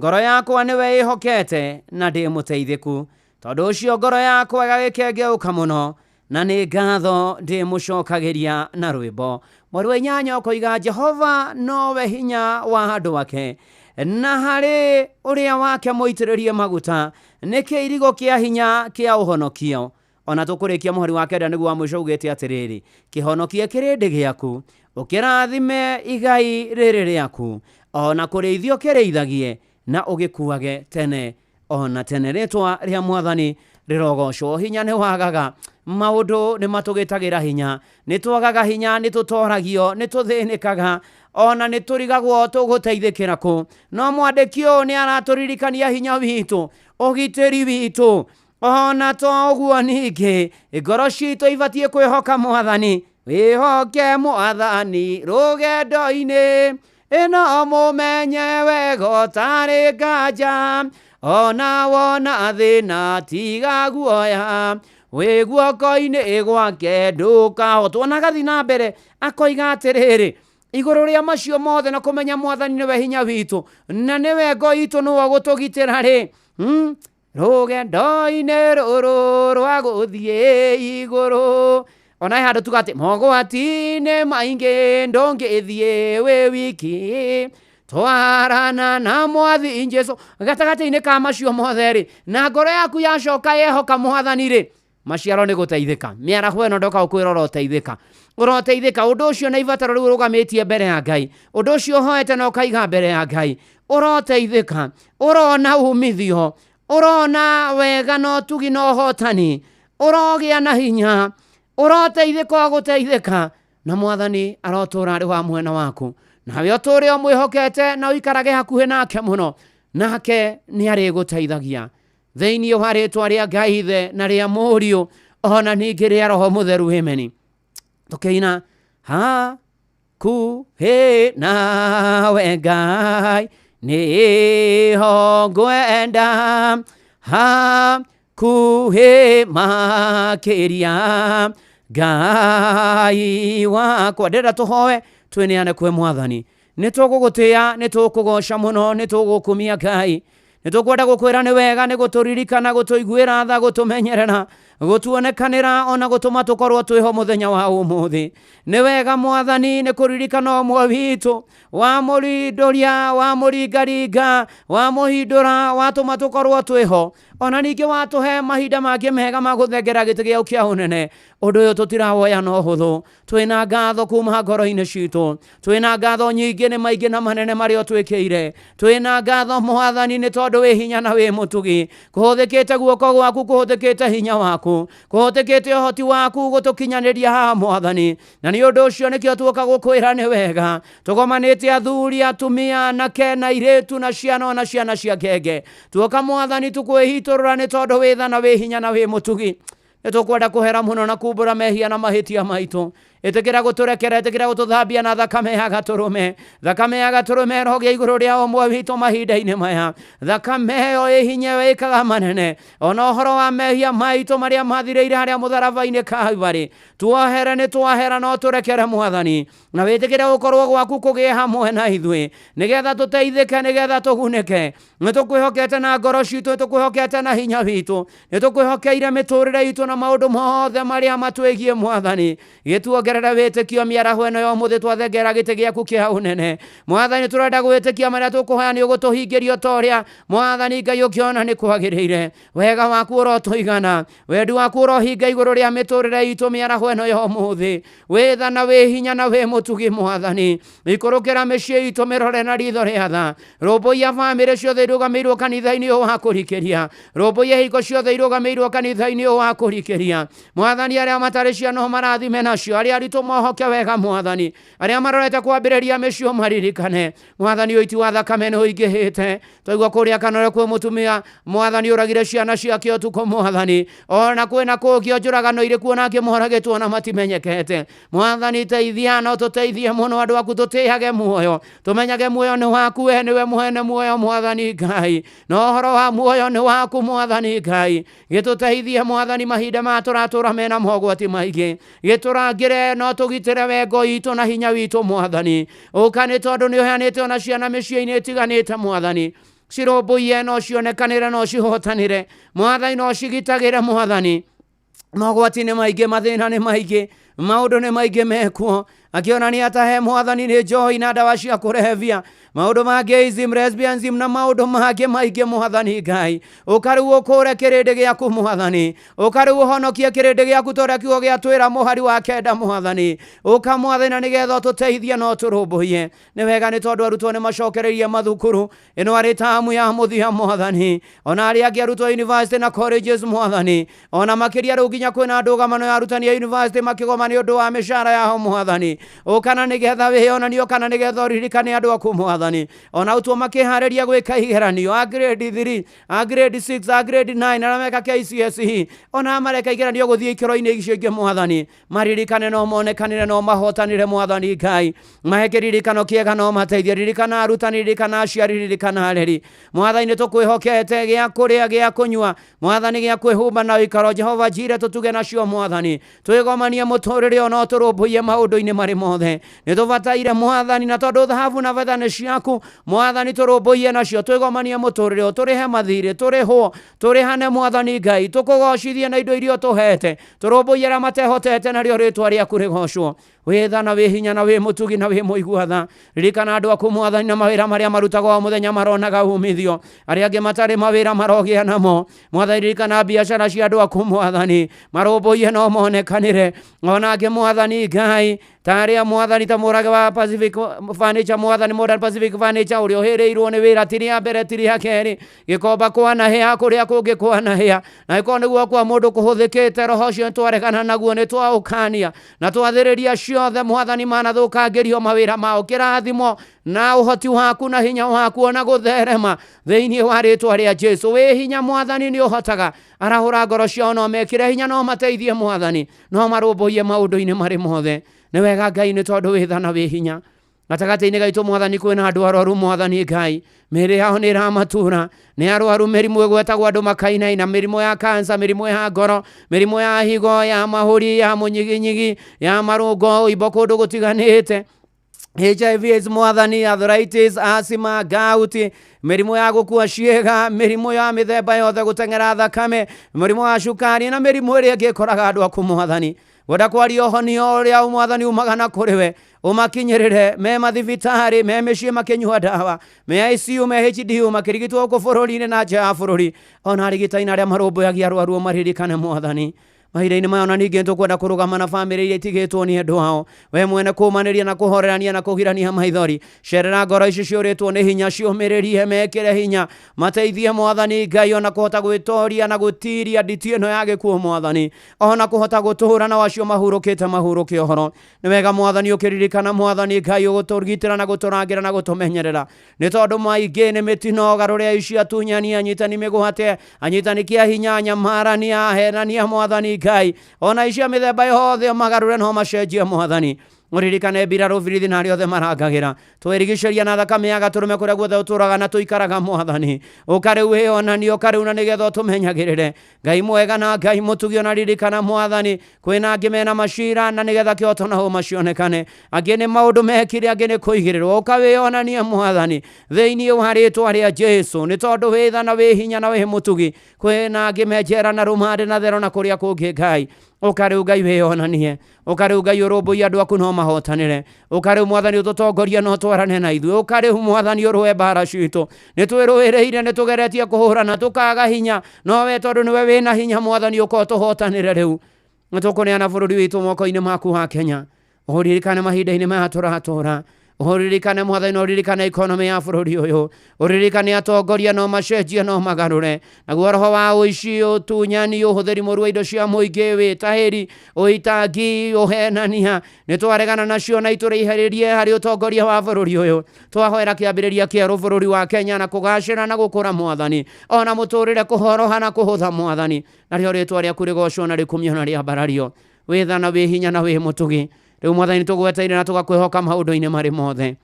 ngoro yakwa nĩwe ĩhokete na ndĩ mũteithĩku. Tondũ ũcio ngoro yakwa ĩgagĩkengeũka mũno, na nĩ ngatho ndĩmũcokagĩria na rwĩmbo. Mweri wa 8 ũkoiga, Jehova nowe hinya wa andũ ake, na harĩ ũrĩa wake mũitĩrĩrie maguta nĩ kĩirigo kĩa hinya kĩa ũhonokio. Ona tũkũrĩkia mũhari wa 9 nĩguo wa mũico ugĩte atĩrĩrĩ, kĩhonokie kĩrĩndĩ gĩaku, ũkĩrathime igai rĩrĩ rĩaku, ona kũrĩithio kĩrĩithagie, na ũgĩkuage tene ona tene. Rĩtwa rĩa mwathani rĩrogocwo. Hinya nĩ wagaga, maũndũ nĩ matũgĩtagĩra hinya, nĩ twagaga hinya, nĩ tũtoragio, nĩ tũthĩnĩkaga, ona nĩ tũrigagwo tũgũteithĩkĩra kũ. No mwandĩki ũyũ nĩ aratũririkania hinya witũ, ũgitĩri witũ. Ona to ũguo ningĩ ngoro citũ ibatiĩ kwĩhoka mwathani. Wĩhoke mwathani rũgendo-inĩ, ĩno mũmenye wega ũtarĩ nganja, ona wona thĩna tiga guoya, wĩ guoko-inĩ gwake ndũkahotwo. Na agathiĩ na mbere akoiga atĩrĩrĩ, igũrũ rĩa macio mothe na kũmenya mwathani nĩwe hinya witũ na nĩwe ngo itũ, nĩwe ũgũtũgitĩra rĩ, rũgendo-inĩ rũrũ rwa gũthiĩ igũrũ. Ona he handũ tuga atĩ mogwati-inĩ maingĩ ndũngĩthiĩ wĩ wiki, twarana na mwathi Jesu. Gatagatĩ-inĩ ka macio mothe rĩ, na ngoro yaku yacoka yehoka mwathani rĩ, maciaro nĩ gũteithĩka. Mĩaraho ĩno ndoka gũkwĩra ũroteithĩka, ũroteithĩka. Ũndũ ũcio na ibataro rĩu ũrũgamĩtie mbere ya Ngai, ũndũ ũcio ũhoete na ũkaiga mbere ya Ngai, ũroteithĩka, ũrona umithio, ũrona wega na ũtugi na ũhotani, ũrogĩa na hinya, ũroteithĩka gũteithĩka, na mwathani arotũra arĩ wa mwena waku, nawe ũtũre ũmwĩhokete na ũikarage hakuhĩ nake mũno, nake nĩ arĩgũteithagia. Thĩinĩ wa rĩtwa rĩa Ngai Ithe na rĩa Mũriũ ona ningĩ rĩa Roho Mũtheru, ameni. Tũkĩina hakuhĩ nawe Ngai nĩho ngwenda, hakuhĩ makĩria Ngai wakwa. Ndĩrenda tũhoe twĩneane kwĩ mwathani. Nĩ tũgũgũtĩĩa, nĩ tũkũgoca mũno, nĩ tũgũkumia Ngai, nĩ tũkwenda gũkwĩra nĩ wega, nĩ gũtũririkana, gũtũiguĩra tha, gũtũmenyerera, gũtuonekanĩra, ona gũtũma tũkorwo twĩho mũthenya wa ũmũthĩ. Nĩ wega mwathani nĩ kũririkana ũmwe witũ, wamũrindũria, wamũringaringa, wamũhindũra, watũma tũkorwo twĩho, ona ningĩ watũhe mahinda mangĩ mega ma gũthengera gĩtĩ gĩaku kĩa ũnene. Ũndũ ũyũ tũtirawoya na ũhũthũ, twĩna ngatho kuma ngoro-inĩ citũ, twĩna ngatho nyingĩ nĩ maingĩ na manene marĩa ũtwĩkĩire. Twĩna ngatho mwathani nĩ tondũ wĩ hinya na wĩ mũtugi, kũhũthĩkĩte guoko gwaku, kũhũthĩkĩte hinya waku, kũhũthĩkĩte ũhoti waku gũtũkinyanĩria haha mwathani. Na nĩ ũndũ ũcio nĩkĩo tuoka gũkwĩra nĩ wega. Tũgomanĩte athuri, atumia, anake na airĩtu, na ciana ona ciana cia ngenge. Tuoka mwathani tũkwĩhitũrũra nĩ tondũ wĩ tha na wĩ hinya na wĩ mũtugi. Nĩtũkwenda kũhera mũno na kumbũra mehia na mahĩtia maitũ. Ĩtĩkĩra gũtũrekera, ĩtĩkĩra gũtũthambia na thakame ya gatũrũme. Thakame ya gatũrũme ĩrogĩa igũrũ rĩa ũmwe witũ mahinda-inĩ maya. Thakame ĩyo ĩ hinya ĩyo ĩkaga manene. Ona ũhoro wa mehia maitũ marĩa mathirĩire harĩa mũtharaba-inĩ Kalvarĩ. Tuohere nĩ twahera no tũrekere Mwathani. Na wĩtĩkĩre gũkorwo gwaku kũgĩe hamwe na ithuĩ. Nĩgetha tũteithĩke, nĩgetha tũgunĩke. Nĩtũkwĩhokete na ngoro citũ, nĩtũkwĩhokete na hinya witũ. Nĩtũkwĩhokeire mĩtũrĩre itũ na maũndũ mothe marĩa matwĩgiĩ Mwathani. Gĩtuongerere wĩtĩkio mĩaraho ĩno ya ũmũthĩ twathengera gĩtĩ gĩaku kĩa ũnene. Mwathani tũrenda gwĩtĩkia marĩa tũkũhoya nĩ ũgũtũhingĩria ta ũrĩa Mwathani Ngai ũkĩona nĩ kwagĩrĩire. Wega waku ũrotũigana, wendi waku ũrohinga igũrũ rĩa mĩtũrĩre itũ mĩaraho ĩno ya ũmũthĩ. Wĩ tha na wĩ hinya na wĩ mũtugi Mwathani. Ikũrũkĩra mĩciĩ itũ mĩrore na ritho rĩa tha. Rũmbũiya bamĩrĩ ciothe irũgamĩirwo kanitha-inĩ ũyũ wa kũrikĩria. Rũmbũiya hingo ciothe irũgamĩirwo kanitha-inĩ ũyũ wa kũrikĩria. Mwathani arĩa matarĩ ciana ũmarathime nacio, arĩa aritũ mohoke wega Mwathani, arĩa marorete kwambĩrĩria mĩciĩ ũmaririkane. Mwathani ũiti wa thakame nĩ ũingĩhĩte. Twaigua kũrĩa Kanore kwĩ mũtumia Mwathani ũragire ciana ciake ũtukũ Mwathani. Ona kwĩna kũngĩ njũragano irĩ kuo nake moragĩtwo na matimenyekete. Mwathani teithia no tũteithie mũno andũ aku tũtĩage muoyo. Tũmenyage muoyo nĩ waku we nĩwe mwene muoyo Mwathani Ngai. Na ũhoro wa muoyo nĩ waku Mwathani Ngai. Gĩtũteithie Mwathani mahinda maya tũratũra mena mogwati maingĩ. Gĩtũrangĩre no tũgitĩre wengo itũ na hinya witũ Mwathani. Ũka nĩ tondũ nĩ ũheanĩte ona ciana mĩciĩ-inĩ ĩtiganĩte Mwathani. Cirũmbũiye no cionekanĩre no cihotanĩre. Mwathani no cigitagĩre Mwathani. Mogwati nĩ maingĩ, mathĩna nĩ maingĩ, maũndũ nĩ maingĩ mekuo. Akĩonania atahe Mwathani nĩ njohi na ndawa cia kũrebia. Maũndũ ma gayism, lesbianism na maũndũ mangĩ maingĩ Mwathani Ngai. Ũka rĩu ũkũre kĩrĩndĩ gĩaku Mwathani. Ũka rĩu ũhonokie kĩrĩndĩ gĩaku ta ũrĩa kiugo gĩatwĩra mũhari wa 9 Mwathani. Ũka Mwathani na nĩgetha ũtũteithie na ũtũrũmbũiye. Nĩ wega nĩ tondũ arutwo nĩ macokereirie mathukuru. Ĩno arĩ tamu ya mũthia Mwathani. Ona arĩa angĩ arutwo university na colleges Mwathani. Ona makĩria rĩu nginya kwĩna ndũgamano ya arutani a university makĩgoma nĩ ũndũ wa mĩcara yao Mwathani. Ũkana nĩgetha wĩyonanie, ũkana nĩgetha ũririkane andũ aku Mwathani. Ona arutwo makĩharĩria gwĩka igeranio a grade 3, a grade 6, a grade 9 arĩa meka KCSE. Ona mareka igeranio gũthiĩ ikĩro-inĩ icio ingĩ Mwathani. Maririkane no monekanĩre no mahotanĩre Mwathani Ngai. Mahe kĩririkano kĩega no mateithie. Ririkana arutani, ririkana aciari, ririkana areri. Mwathani nĩtũkwĩhokete gĩa kũrĩa, gĩa kũnyua Mwathani, gĩa kwĩhumba na ũikaro. Jehova njire tũtuge nacio Mwathani. Twĩgomanie mũtũrĩre ona ũtũrũmbũiye maũndũ-inĩ marĩ mothe. Nĩtũbataire Mwathani, na tondũ thahabu na betha nĩ ciaku Mwathani, tũrũmbũiye nacio. Twĩgomanie mũtũrĩre, tũrĩhe mathirĩ, tũrĩhwo, tũrĩhane Mwathani Ngai, tũkũgocithie na indo iria ũtũhete. Tũrũmbũiye arĩa matehotete narĩo rĩtwa rĩaku rĩgocwo. Wĩ tha na wĩ hinya na wĩ mũtugi na wĩ mũigua tha. Ririkana andũ aku Mwathani na mawĩra marĩa marutagwo o mũthenya maronaga umithio. Arĩa angĩ matarĩ mawĩra marogĩa namo. Mwathani ririkana biacara cia andũ aku Mwathani. Marũmbũiye no monekanĩre. Ona angĩ Mwathani Ngai ta arĩa Mwathani ta mũrage wa Pacific Furniture Mwathani, Modern Pacific Furniture ũrĩa ũhĩrĩirwo nĩ wĩra ti rĩa mbere ti rĩa kerĩ. Gĩkomba kwanahĩa kũrĩa kũngĩ kwanahĩa. Na ĩkorwo nĩguo kwa mũndũ kũhũthĩkĩte, roho ũcio nĩtwaregana naguo, nĩtwaũkania na twathĩrĩria ciothe Mwathani manathũkangĩrio mawĩra mao. Kĩrathimo na ũhoti waku na hinya waku ona gũtherema thĩinĩ wa rĩtwa rĩa Jesu. Wĩ hinya Mwathani nĩ ũhotaga. Arahũra ngoro ciao no mekĩre hinya no mateithie Mwathani, no marũmbũiye maũndũ-inĩ marĩ mothe. Nĩ wega Ngai nĩ tondũ wĩ tha na wĩ hinya. Gatagatĩ-inĩ gaitũ Mwathani kwĩna andũ arwaru Mwathani Ngai. Mĩĩrĩ yao nĩ ĩramatura. Nĩ arwaru mĩrimũ ĩgwetagwo andũ makainaina, mĩrimũ ya kansa, mĩrimũ ya ngoro, mĩrimũ ya higo, ya mahũri, ya mũnyiginyigi, ya marũngo, ũimbo kũndũ gũtiganĩte. HIV AIDS Mwathani, arthritis, asthma, gout, mĩrimũ ya gũkua ciĩga, mĩrimũ ya mĩthemba yothe, gũteng'era thakame, mũrimũ wa cukari na mĩrimũ ĩrĩa ĩngĩ ĩkoraga andũ aku Mwathani. Ngwenda kwaria ũhonio ũrĩa Mwathani umaga na kũrĩ we, ũmakinyĩrĩre me mathibitarĩ, me mĩciĩ makĩnyua ndawa, me ICU, me HDU makĩrigitwo gũkũ bũrũri-inĩ na nja ya bũrũri. Ona arigitani arĩa marũmbũyagia arwaru maririkane Mwathani. Mahinda-inĩ maya ona ningĩ nĩtũkwenda kũrũgama na bamĩrĩ iria itigĩtwo nĩ andũ ao. We mwene kũmanĩria na kũhorerania na kũgirania maithori. Cerera ngoro ici ciũrĩtwo nĩ hinya, ciũmĩrĩrie, mekĩre hinya, mateithie Mwathani Ngai ona kũhota gwĩtoria na gũtiria nditi ĩno ya gĩkuũ Mwathani, ona kũhota gũtũũra na wacio mahurũkĩte mahurũke ũhoro. Nĩ wega Mwathani ũkĩririkana Mwathani Ngai ũgũtũgitĩra na gũtũrangĩra na gũtũmenyerera. Nĩ tondũ maingĩ nĩ mĩtino, garũre ici atunyani, anyitani mĩgwate, anyitani kĩa hinya, anyamarania, ahenania Mwathani Ngai ona icio mĩthemba yothe ũmagarũre no macenjie mwathani. Ũririkane mbirarũ birithi na arĩa othe marangagĩra, twĩrigicĩria na thakame ya gatũrũme kũrĩa guothe ũtũraga na tũikaraga mwathani. Ũka rĩu wĩonanie, ũka rĩu na nĩgetha ũtũmenyagĩrĩre. Ngai mwega na Ngai mũtugi, ona ririkana mwathani kwĩna angĩ mena macira na nĩgetha kĩhoto na ũma cionekane. Angĩ nĩ maũndũ mekire, angĩ nĩ kũigĩrĩrwo. Ũka wĩonanie mwathani thĩinĩ wa rĩtwa rĩa Jesu, nĩ tondũ wĩ tha na wĩ hinya na wĩ mũtugi. Kwĩna angĩ me njera na rũmande na thero na kũrĩa kũngĩ Ngai. Ũka rĩu Ngai wĩonanie, ũka rĩu Ngai ũrũmbũiye andũ aku no mahotanĩre. Ũka rĩu mwathani ũtũtongorie no twarane na ithuĩ. Ũka rĩu mwathani ũrũe mbara citũ, nĩ twĩrũĩrĩire, nĩ tũgeretie kũhũrana tũkaga hinya, no we tondũ nĩwe wĩna hinya mwathani ũka ũtũhotanĩre rĩu. Nĩ tũkũneana bũrũri witũ moko-inĩ maku wa Kenya. Ũririkane mahinda-inĩ maya tũratũra, ũririkane mwathani, na ũririkane economy ya bũrũri ũyũ, ũririkane atongoria no macenjie no magarũre, naguo roho wa ũici, ũtunyani, ũhũthĩri mũru wa indo cia mũingĩ, wĩtahĩri, ũitangi, ũhenania, nĩ twaregana nacio na itũrĩihĩrĩrie harĩ ũtongoria wa bũrũri ũyũ. Twahoera kĩambĩrĩria kĩerũ bũrũri wa Kenya na kũgacĩra na gũkũra mwathani, ona mũtũrĩre kũhoroha na kũhũtha mwathani, narĩo rĩtwa rĩaku rĩgocwo na rĩkumio na rĩambarario. Wĩ tha na wĩ hinya na wĩ mũtugi. Rĩu mwathani tũgweteire na tũgakwĩhoka maũndũ-inĩ marĩ mothe.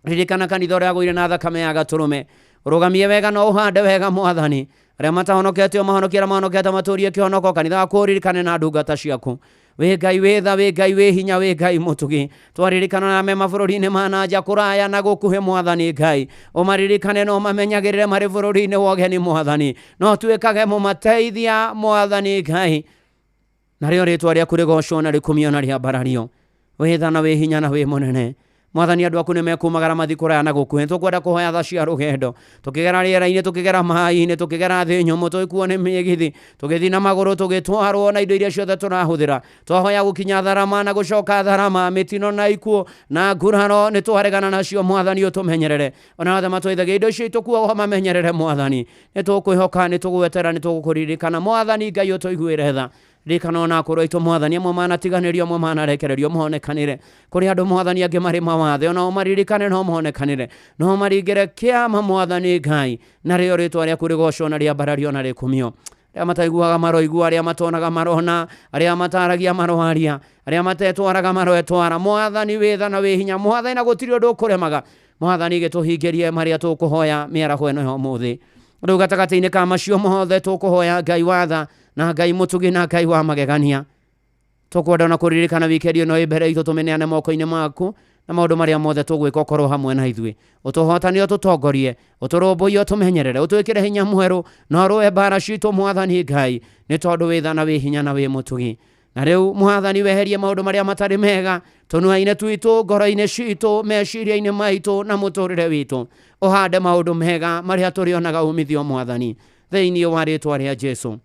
Ririkana kanitha ũrĩa agũire na thakame ya gatũrũme, ũrũgamie wega na ũhande wega mwathani. Arĩa matahonokete ũmahonokie, arĩa mahonokete matũrie kĩhonoko. Kanitha waku ũririkane na ndungata ciaku. Wĩ Ngai wĩ tha, wĩ Ngai wĩ hinya, wĩ Ngai mũtugi. Twaririkana na me mabũrũri-inĩ ma na nja kũraya na gũkuhĩ mwathani Ngai, ũmaririkane na ũmamenyagĩrĩre marĩ bũrũri-inĩ wa ũgeni mwathani, no ũtuĩkage mũmateithia mwathani Ngai, narĩo rĩtwa rĩaku rĩgocwo na rĩkumio na rĩambarario. Wĩ tha na wĩ hinya na wĩ mũnene mwathani. Andũ aku nĩ mekumagara mathi kũraya na gũkuhĩ. Tũkwenda kũhoya tha cia rũgendo, tũkĩgera rĩera-inĩ, tũkĩgera maĩ-inĩ, tũkĩgera thĩ nyũmũ, tũgĩkuo nĩ mĩgithi, tũgĩthiĩ na magũrũ, tũgĩtwarwo na indo iria ciothe tũrahũthĩra. Twahoya gũkinya tharama na gũcoka tharama, mĩtino na ikuũ na nguraro nĩ twaregana nacio mwathani, ũtũmenyerere. Ona othe matwaithagia indo icio itũkuagwo mamenyerere mwathani. Nĩ tũkwĩhoka, nĩ tũgwetera, nĩ tũgũkũririkana mwathani Ngai, ũtũiguĩre tha. Ririkana ona akũrũ aitũ mwathani, amwe manatiganĩrio, amwe manarekererio, monekanĩre kũrĩ andũ mwathani, angĩ marĩ mawathe, onao maririkane no monekanĩre, no maringĩre kĩama mwathani Ngai, narĩo rĩtwa rĩaku rĩgocwo na rĩambarario na rĩkumio. Arĩa mataiguaga maroigua, arĩa matonaga marona, arĩa mataragia maroaria, arĩa matetwaraga maroetwara. Mwathani wĩ tha na wĩ hinya mwathani, na gũtirĩ ũndũ ũkũremaga mwathani, gĩtũhingĩrie marĩa tũkũhoya mĩaraho ĩno ya ũmũthĩ. Rĩu gatagatĩ-inĩ ka macio mothe tũkũhoya Ngai wa tha na Ngai mũtugi na Ngai wa magegania. Tũkwenda ona kũririkana wikendi ĩno ĩ mbere itũ, tũmĩneane moko-inĩ maku na maũndũ marĩa mothe tũgwĩka ũkorwo hamwe na ithuĩ. Ũtũhotanie, ũtũtongorie, ũtũrũmbũiye, ũtũmenyerere, ũtwĩkĩre hinya mwerũ na ũrũe mbara citũ mwathani Ngai, nĩ tondũ wĩ tha na wĩ hinya na wĩ mũtugi. Na rĩu mwathani weherie maũndũ marĩa matarĩ mega tũnua-inĩ twitũ, ngoro-inĩ citũ, meciria-inĩ maitũ na mũtũrĩre witũ. Ũhande maũndũ mega marĩa tũrĩonaga umithio mwathani, thĩinĩ wa rĩtwa rĩa Jesu.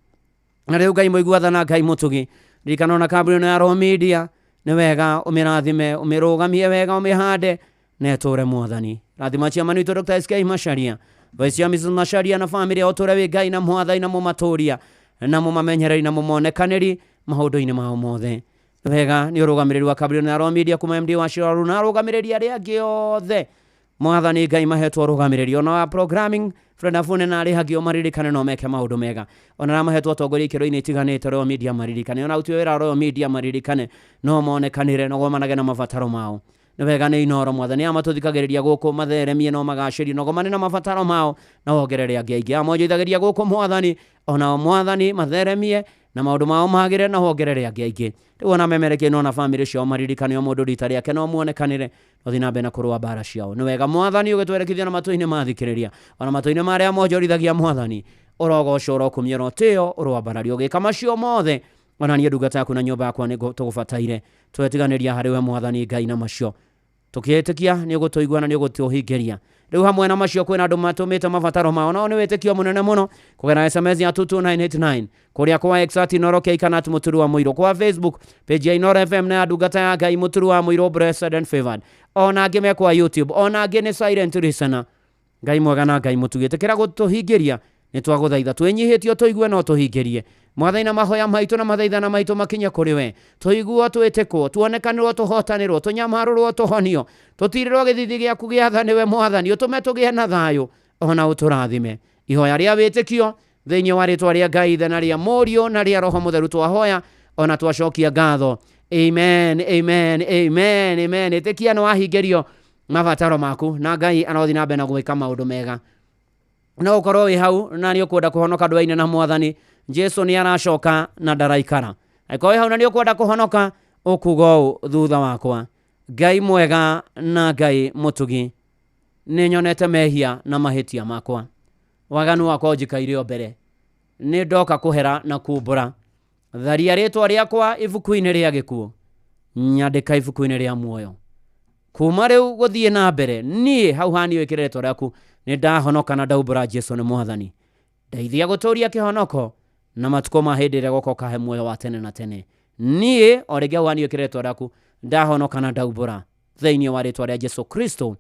Na rĩu Ngai mũigua tha na Ngai mũtugi, ririkana ona kambuni ĩno ya Royal Media nĩ wega ũmĩrathime, ũmĩrũgamie wega, ũmĩhande na ĩtũre mwathani. Rathima chairman witũ Dr. SK Macharia, Vice Chair Mrs. Macharia na family yao, ũtũre wĩ Ngai na mwathani na mũmatũria na mũmamenyereri na mũmonekanĩri maũndũ-inĩ mao mothe. Wega nĩ ũrũgamĩrĩri wa kambuni ĩno ya Royal Media kuma MD wa Shiraru na arũgamĩrĩri arĩa angĩ othe mwathani Ngai mahetwo ũrũgamĩrĩri ona wa programming Fred Afune na arĩa angĩ ũmaririkane no meke maũndũ mega, ona arĩa mahetwo atongoria ikĩro-inĩ itiganĩte Royal Media maririkane, ona aruti wĩra Royal Media maririkane no monekanĩre no gomanage na mabataro mao. Nĩ wega nĩ Inooro mwathani, aya matũthikagĩrĩria gũkũ matheremie no magacĩrie no gomane na mabataro mao na wongerere angĩ aingĩ. Aya monjoithagĩria gũkũ mwathani, onao mwathani matheremie na maũndũ mao magĩre na wongerere angĩ aingĩ. Rĩu ona memerekie no na bamĩrĩ ciao maririkane o mũndũ rita rĩake no muonekanĩre no thiĩ na mbere na kũrũa mbara ciao. Nĩ wega mwathani ũgĩtwerekithia na matũ-inĩ mathikĩrĩria, ona matũ-inĩ marĩa monjorithagia mwathani, ũrogocwo, ũrokumio, ũrotĩo, ũroambarario. Ũgĩka macio mothe ona niĩ ndungata yaku na nyũmba yakwa nĩ tũgũbataire. Twetiganĩria harĩ we mwathani Ngai na macio tũkĩĩtĩkia nĩ ũgũtũigua na nĩ ũgũtũhingĩria. Rĩu hamwe na macio kwĩna andũ matũmĩte mabataro mao, nao nĩ wĩtĩkio mũnene mũno kũgerera SMS ya 22989 kũrĩa kwa X at Inooro K kana at Mũturu wa Mũirũ, kwa Facebook page ya Inooro FM na ya ndungata ya Ngai Mũturu wa Mũirũ Blessed and Favored, ona angĩ me kwa YouTube, ona angĩ nĩ silent listener. Ngai mwega na Ngai mũtugi, ĩtĩkĩra gũtũhingĩria, nĩ twagũthaitha twĩnyihĩtie ũtũigue na ũtũhingĩrie mwathani, na mahoya maitũ na mathaithana maitũ makinye kũrĩ we, tũiguo, twĩtĩkwo, tuonekanĩrwo, tũhotanĩrwo, tũnyamarũrwo, tũhonio, tũtirĩrwo gĩthithi gĩaku gĩa tha nĩwe mwathani, ũtũme tũgĩe na thayũ ona ũtũrathime. Ihoya rĩa wĩtĩkio Thĩinĩ wa rĩtwa rĩa Ngai Ithe na rĩa Mũriũ na rĩa Roho Mũtheru twahoya ona twacokia ngatho. Amen, amen, amen, amen. Ĩtĩkia nĩ wahingĩrio mabataro maku na Ngai arothiĩ na mbere na gwĩka maũndũ mega. No ũkorwo wĩ hau na nĩ ũkwenda kũhonoka ndwaine na Mwathani Jesu nĩ aracoka na ndaraikara. Angĩkorwo wĩ hau na nĩ ũkwenda kũhonoka, ũkuga ũũ thutha wakwa: Ngai mwega na Ngai mũtugi, nĩ nyonete mehia na mahĩtia makwa, waganu wakwa ũnjikaire o mbere, nĩ ndoka kũhera na kumbũra. Tharia rĩtwa rĩakwa ibuku-inĩ rĩa gĩkuũ, nyandĩka ibuku-inĩ rĩa muoyo. Kuma rĩu gũthiĩ na mbere, niĩ hau hani wĩkĩre rĩtwa rĩaku, nĩ ndahonoka na ndaumbũra Jesu nĩ Mwathani. Ndeithia gũtũria kĩhonoko na matukũ ma hĩndĩ ĩrĩa gũkoka he muoyo wa tene na tene. Niĩ o rĩngĩ hau hani wĩkĩre rĩtwa rĩaku, ndahonoka na ndaumbũra thĩinĩ wa rĩtwa rĩa Jesu Kristo,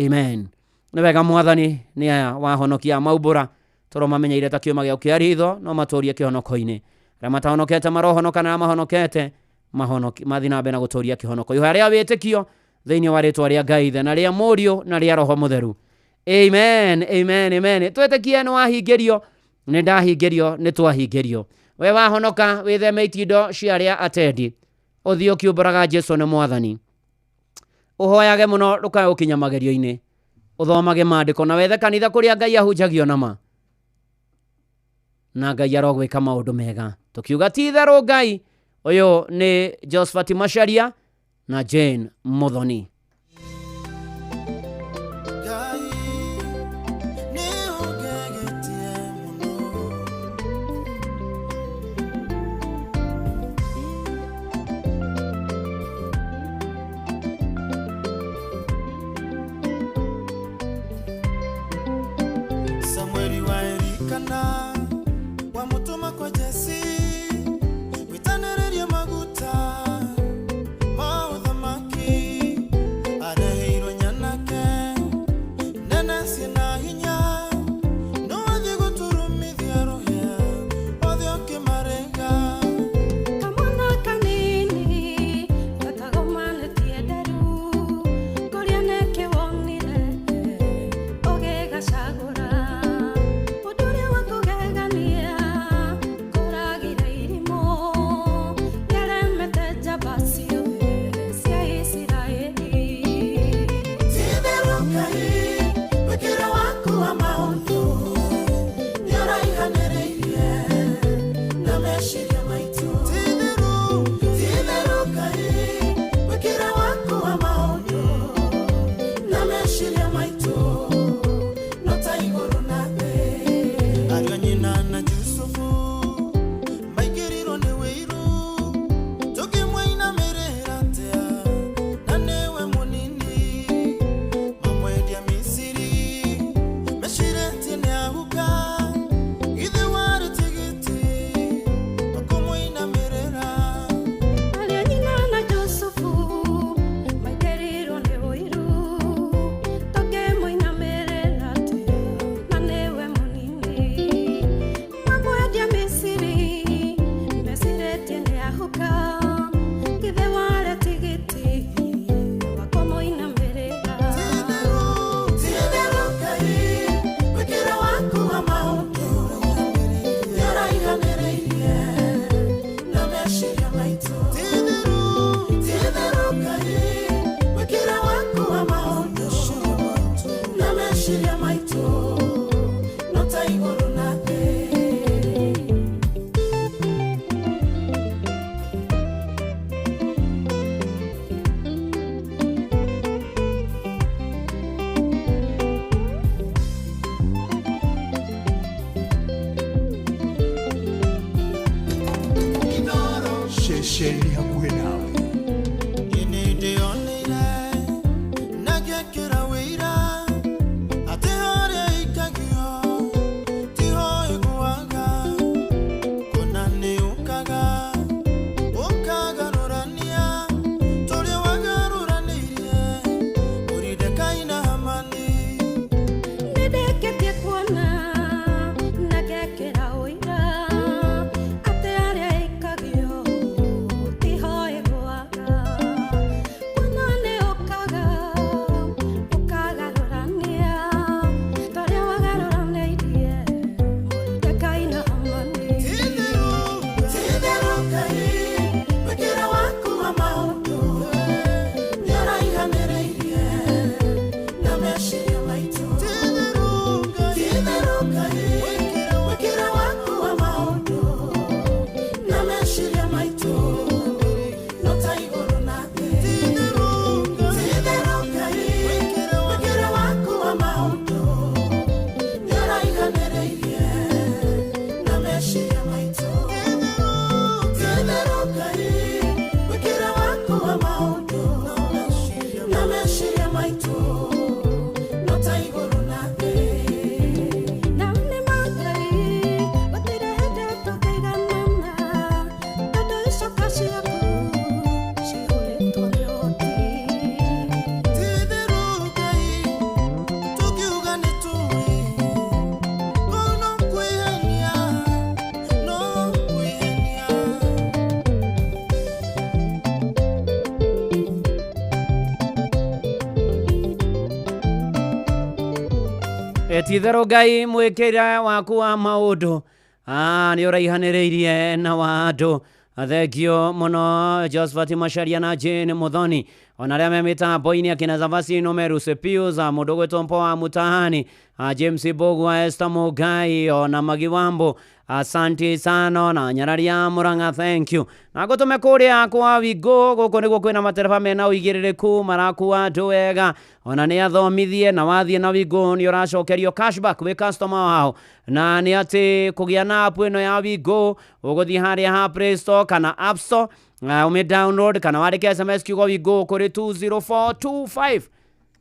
amen. Nĩ wega Mwathani, nĩ aya wahonokia maumbũra toro mamenyeire ta kĩũma gĩaku kĩa ritho, no matũrie kĩhonoko-inĩ. Arĩa matahonokete marohonoka na arĩa mahonokete mathiĩ na mbere na gũtũria kĩhonoko. Ihoya rĩa wĩtĩkio thĩinĩ wa rĩtwa rĩa Ngai Ithe na rĩa Mũriũ na rĩa Roho Mũtheru, amen, amen, amen. Twĩtĩkie nĩ wahingĩrio, nĩ ndahingĩrio, nĩ twahingĩrio. We wahonoka, wĩtheme itindo cia arĩa atendi, ũthiĩ ũkiumbũraga Jesu nĩ Mwathani. Ũhoyage mũno ndũkae gũkinya magerio-inĩ, ũthomage maandĩko na wethe kanitha kũrĩa Ngai ahunjagio nama, na Ngai arogwĩka maũndũ mega. Tũkiuga ti itherũ Ngai. Ũyũ nĩ Josephat Macharia na Jane Muthoni. Samueli wa Elikana wamutuma kwa Jesi witanĩrĩrie maguta ma ũthamaki. Twendetwo nĩ ũhoti. Ti-itherũ Ngai, tũngiuga nĩtũĩ, kũu no kwĩhenia, no kwĩhenia. Ti-itherũ Ngai mwĩkĩre waku wa maũndũ nĩ ũraihanĩrĩirie na wa andũ. Thengio mũno Josephat Macharia na Jane Muthoni, ona arĩa me mĩtambo-inĩ akina Zavasino Meru Pius, mũndũ ũgwĩtwo Mpoa Mutahani, James Mbũgua, Esther Mũngai, ona Magi Wambo, asante sana, na Nyarari ya Murang'a, thank you. Na ngũtũme kũrĩa kwa Wingo, gũkũ nĩguo kwĩna matereba mena ũigĩrĩrĩku marakua andũ wega, ona nĩ athomithie, na wathiĩ na Wingo nĩ ũracokerio cashback wĩ customer wao, na nĩ atĩ kũgĩa na app ĩno ya Wingo, ũgũthiĩ harĩa ha Play Store kana App Store, ũmĩ download kana wandĩke SMS kiugo Wingo kũrĩ 20425.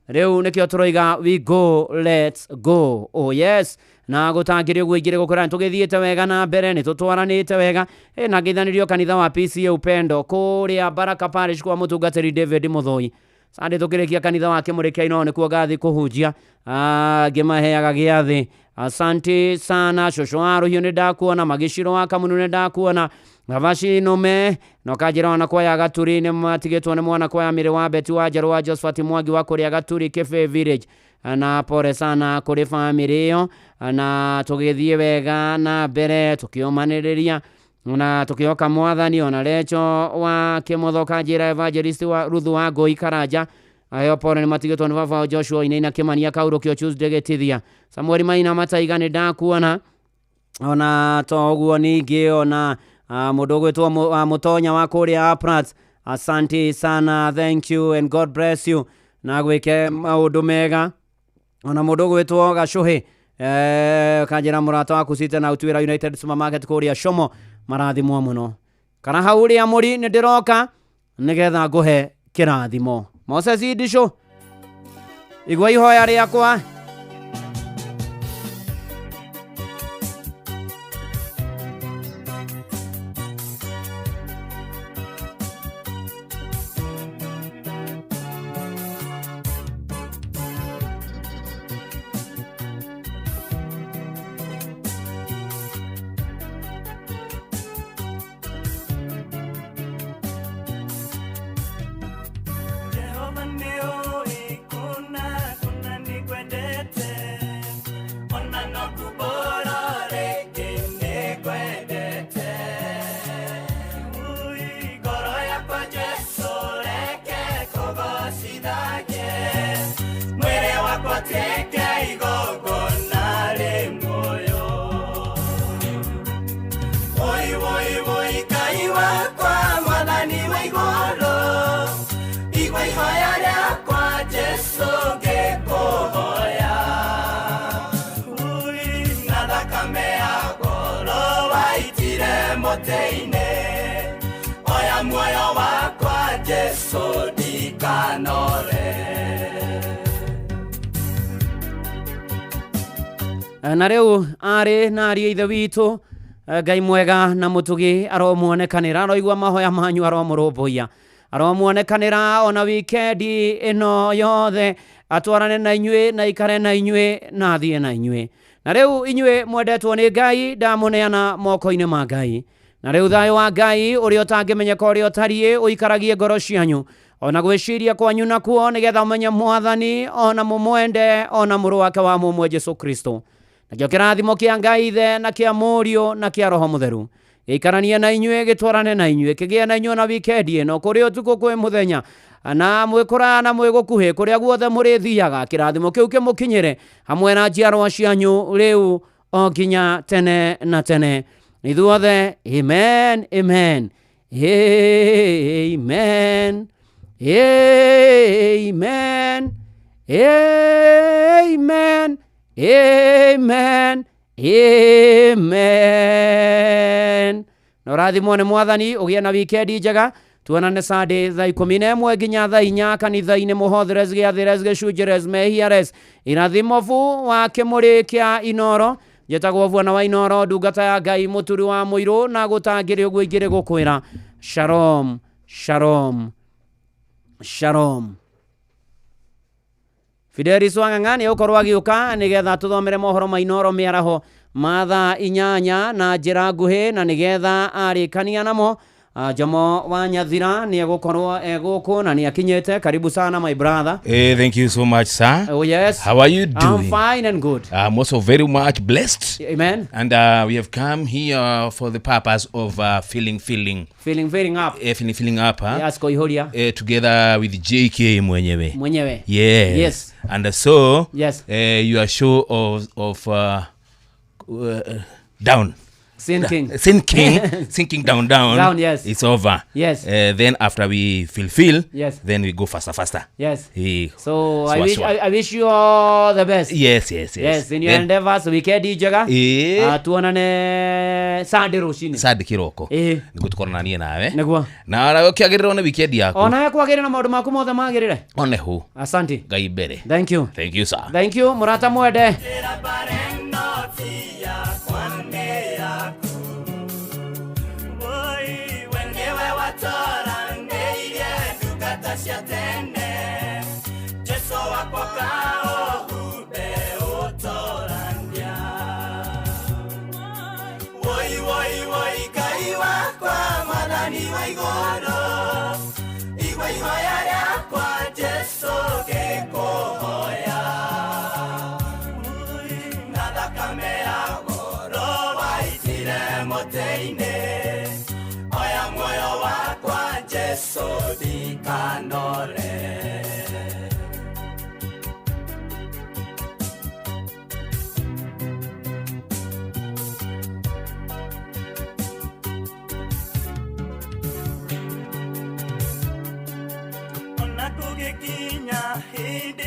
Rĩu nĩkĩo tũroiga we go, let's go. Oh yes, na gũtangĩrĩ ũguo ingĩrĩ gũkwĩra nĩtũgĩthiĩte wega na mbere, nĩtũtwaranĩte wega. Na ngeithanĩrio kanitha wa PCA Upendo kũrĩa Baraka Parish kwa mũtungatĩri David Mũthoi. Sande tũkĩrĩkia kanitha wa Kĩmũrĩkia ino nĩkuo ngathi kũhunjia, ngĩmaheaga gĩathĩ. Asante sana cũcũ wa Rũhiũ nĩ ndakuona, Magiciro wa Kamunu nĩ ndakuona, Gavaci Nũme na ũkanjĩra ona kwaya Gaturi nĩ matigĩtwo nĩ mwana kwaya Mĩrĩ wa Beti wa Njerũ wa Josephat Mwangi wa kũrĩa Gaturi Kĩbĩ Village, na pole sana kũrĩ bamĩrĩ ĩyo, na tũgĩthiĩ wega na mbere tũkĩũmanĩrĩria na tũkĩhoka mwathani. Ona Recho wa Kĩmotho kanjĩra Evangelist wa Ruthu wa Ngũi Karanja, ayo pole nĩ matigĩtwo nĩ baba wao Joshua Inaina Kĩmania Kaurũkio Tuesday Gĩtithia, Samuel Maina Mataiga nĩ ndakuona, ona to ũguo ningĩ ona mũndũ ũgwĩtwo wa Mũtonya wa kũrĩa Aprat, asante sana, thank you and God bless you, na gwĩke maũndũ mega. Ona mũndũ ũgwĩtwo Gacũhĩ kanjĩra mũrata waku Cite na Ũtuĩra United Supermarket kũrĩa Shomo, marathimwo mũno. Kana hau ũrĩa mũri nĩ ndĩroka nĩgetha ngũhe kĩrathimo. Moses Indicũ, igua ihoya rĩakwa. Jehova nĩũĩ kũna kũna nĩngwendete, ona no kumbũra rĩngĩ nĩngwendete. Ui, ngoro yakwa Jesũ reke kũgocithagie, mwĩrĩ wakwa ũtuĩke igongona rĩ muoyo. Woi, woi, woi, Ngai wakwa mwathani wa igũrũ, igua ihoya rĩakwa Jesũ ngĩkũhoya. Ui, na thakame ya goro waitire mũtĩ-inĩ, oya muoyo wakwa Jesũ ndikanore. Na rĩu arĩ na ariũ a ithe witũ, Ngai mwega na mũtugi aromuonekanĩra, aroigua mahoya manyu, aromũrũmbũiya, aromuonekanĩra ona wikendi ĩno yothe, atwarane na inyuĩ na ikare na inyuĩ na athiĩ na inyuĩ. Na rĩu inyuĩ mwendetwo nĩ Ngai, ndamũneana moko-inĩ ma Ngai. Na rĩu thayũ wa Ngai ũrĩa ũtangĩmenyeka ũrĩa ũtariĩ ũikaragie ngoro cianyu ona gwĩciria kwanyu nakuo, nĩgetha ũmenye mwathani ona mũmwende ona mũrũ wake wa mũmwe Jesũ Kristo. Nakĩo kĩrathimo kĩa Ngai Ithe na kĩa Mũriũ na kĩa Roho Mũtheru gĩikaranie na inyuĩ, gĩtwarane na inyuĩ, kĩgĩe na inyuĩ na wikendi ĩno, kũrĩ ũtukũ kwĩ mũthenya, na mwĩ kũraya na mwĩ gũkuhĩ, kũrĩa guothe mũrĩthiaga, kĩrathimo kĩu kĩmũkinyĩre hamwe na njiarwa cianyu rĩu o nginya tene na tene. Ithuothe amen, amen, amen, amen, amen, amen, amen. Na ũrathimwo nĩ mwathani, ũgĩe na wikendi njega. Tuonane Sunday thaa 11 nginya thaa 4 kanitha-inĩ Mũhotheres, Gĩathĩres, Gĩcunjĩres, Mehiares, irathimobu wa Kĩmũrĩ kĩa Inoro. Njĩtagwo Bwana wa Inoro, ndungata ya Ngai, mũturi wa mũirũ, na gũtangĩrĩ ũguo ingĩrĩ gũkwĩra shalom, shalom, Shalom. Fidelis Wang'ang'a nĩ egũkorwo agĩũka nĩgetha tũthomere mohoro ma Inooro mĩaraho ma thaa 8 na njĩra nguhĩ, na nĩgetha arĩkania namo Jomo wa Nyathira nĩ egũkorwo egũkũ na nĩ akinyĩte. Karibu sana my brother. Hey, thank you so much, sir. Oh yes. How are you doing? I'm fine and good. I'm also very much blessed. Amen. And we have come here for the purpose of feeling up. Feeling up, huh? Yes, koihoria. Together with JK mwenyewe. Mwenyewe. Yes. Yes. And so, yes. You are sure of down. Sinking. Sinking down. Down, yes. It's over. Yes. Then after we fulfill, yes. Then we go faster. Yes. So I wish you all the best. Yes. Yes, in your endeavors, weekend njega. Tuonane Sunday rũcinĩ. Sunday kĩroko. Nĩguo tũkorwo niĩ nawe. Nĩguo. Na ũkĩagĩrĩrwo nĩ weekend yaku. Onawe kwagĩrĩra na maũndũ maku mothe magĩrĩre. One hu. Asante. Ngai mbere. Thank you. Thank you, sir. Thank you, mũrata mwende. Ona kũgĩkinya hĩndĩ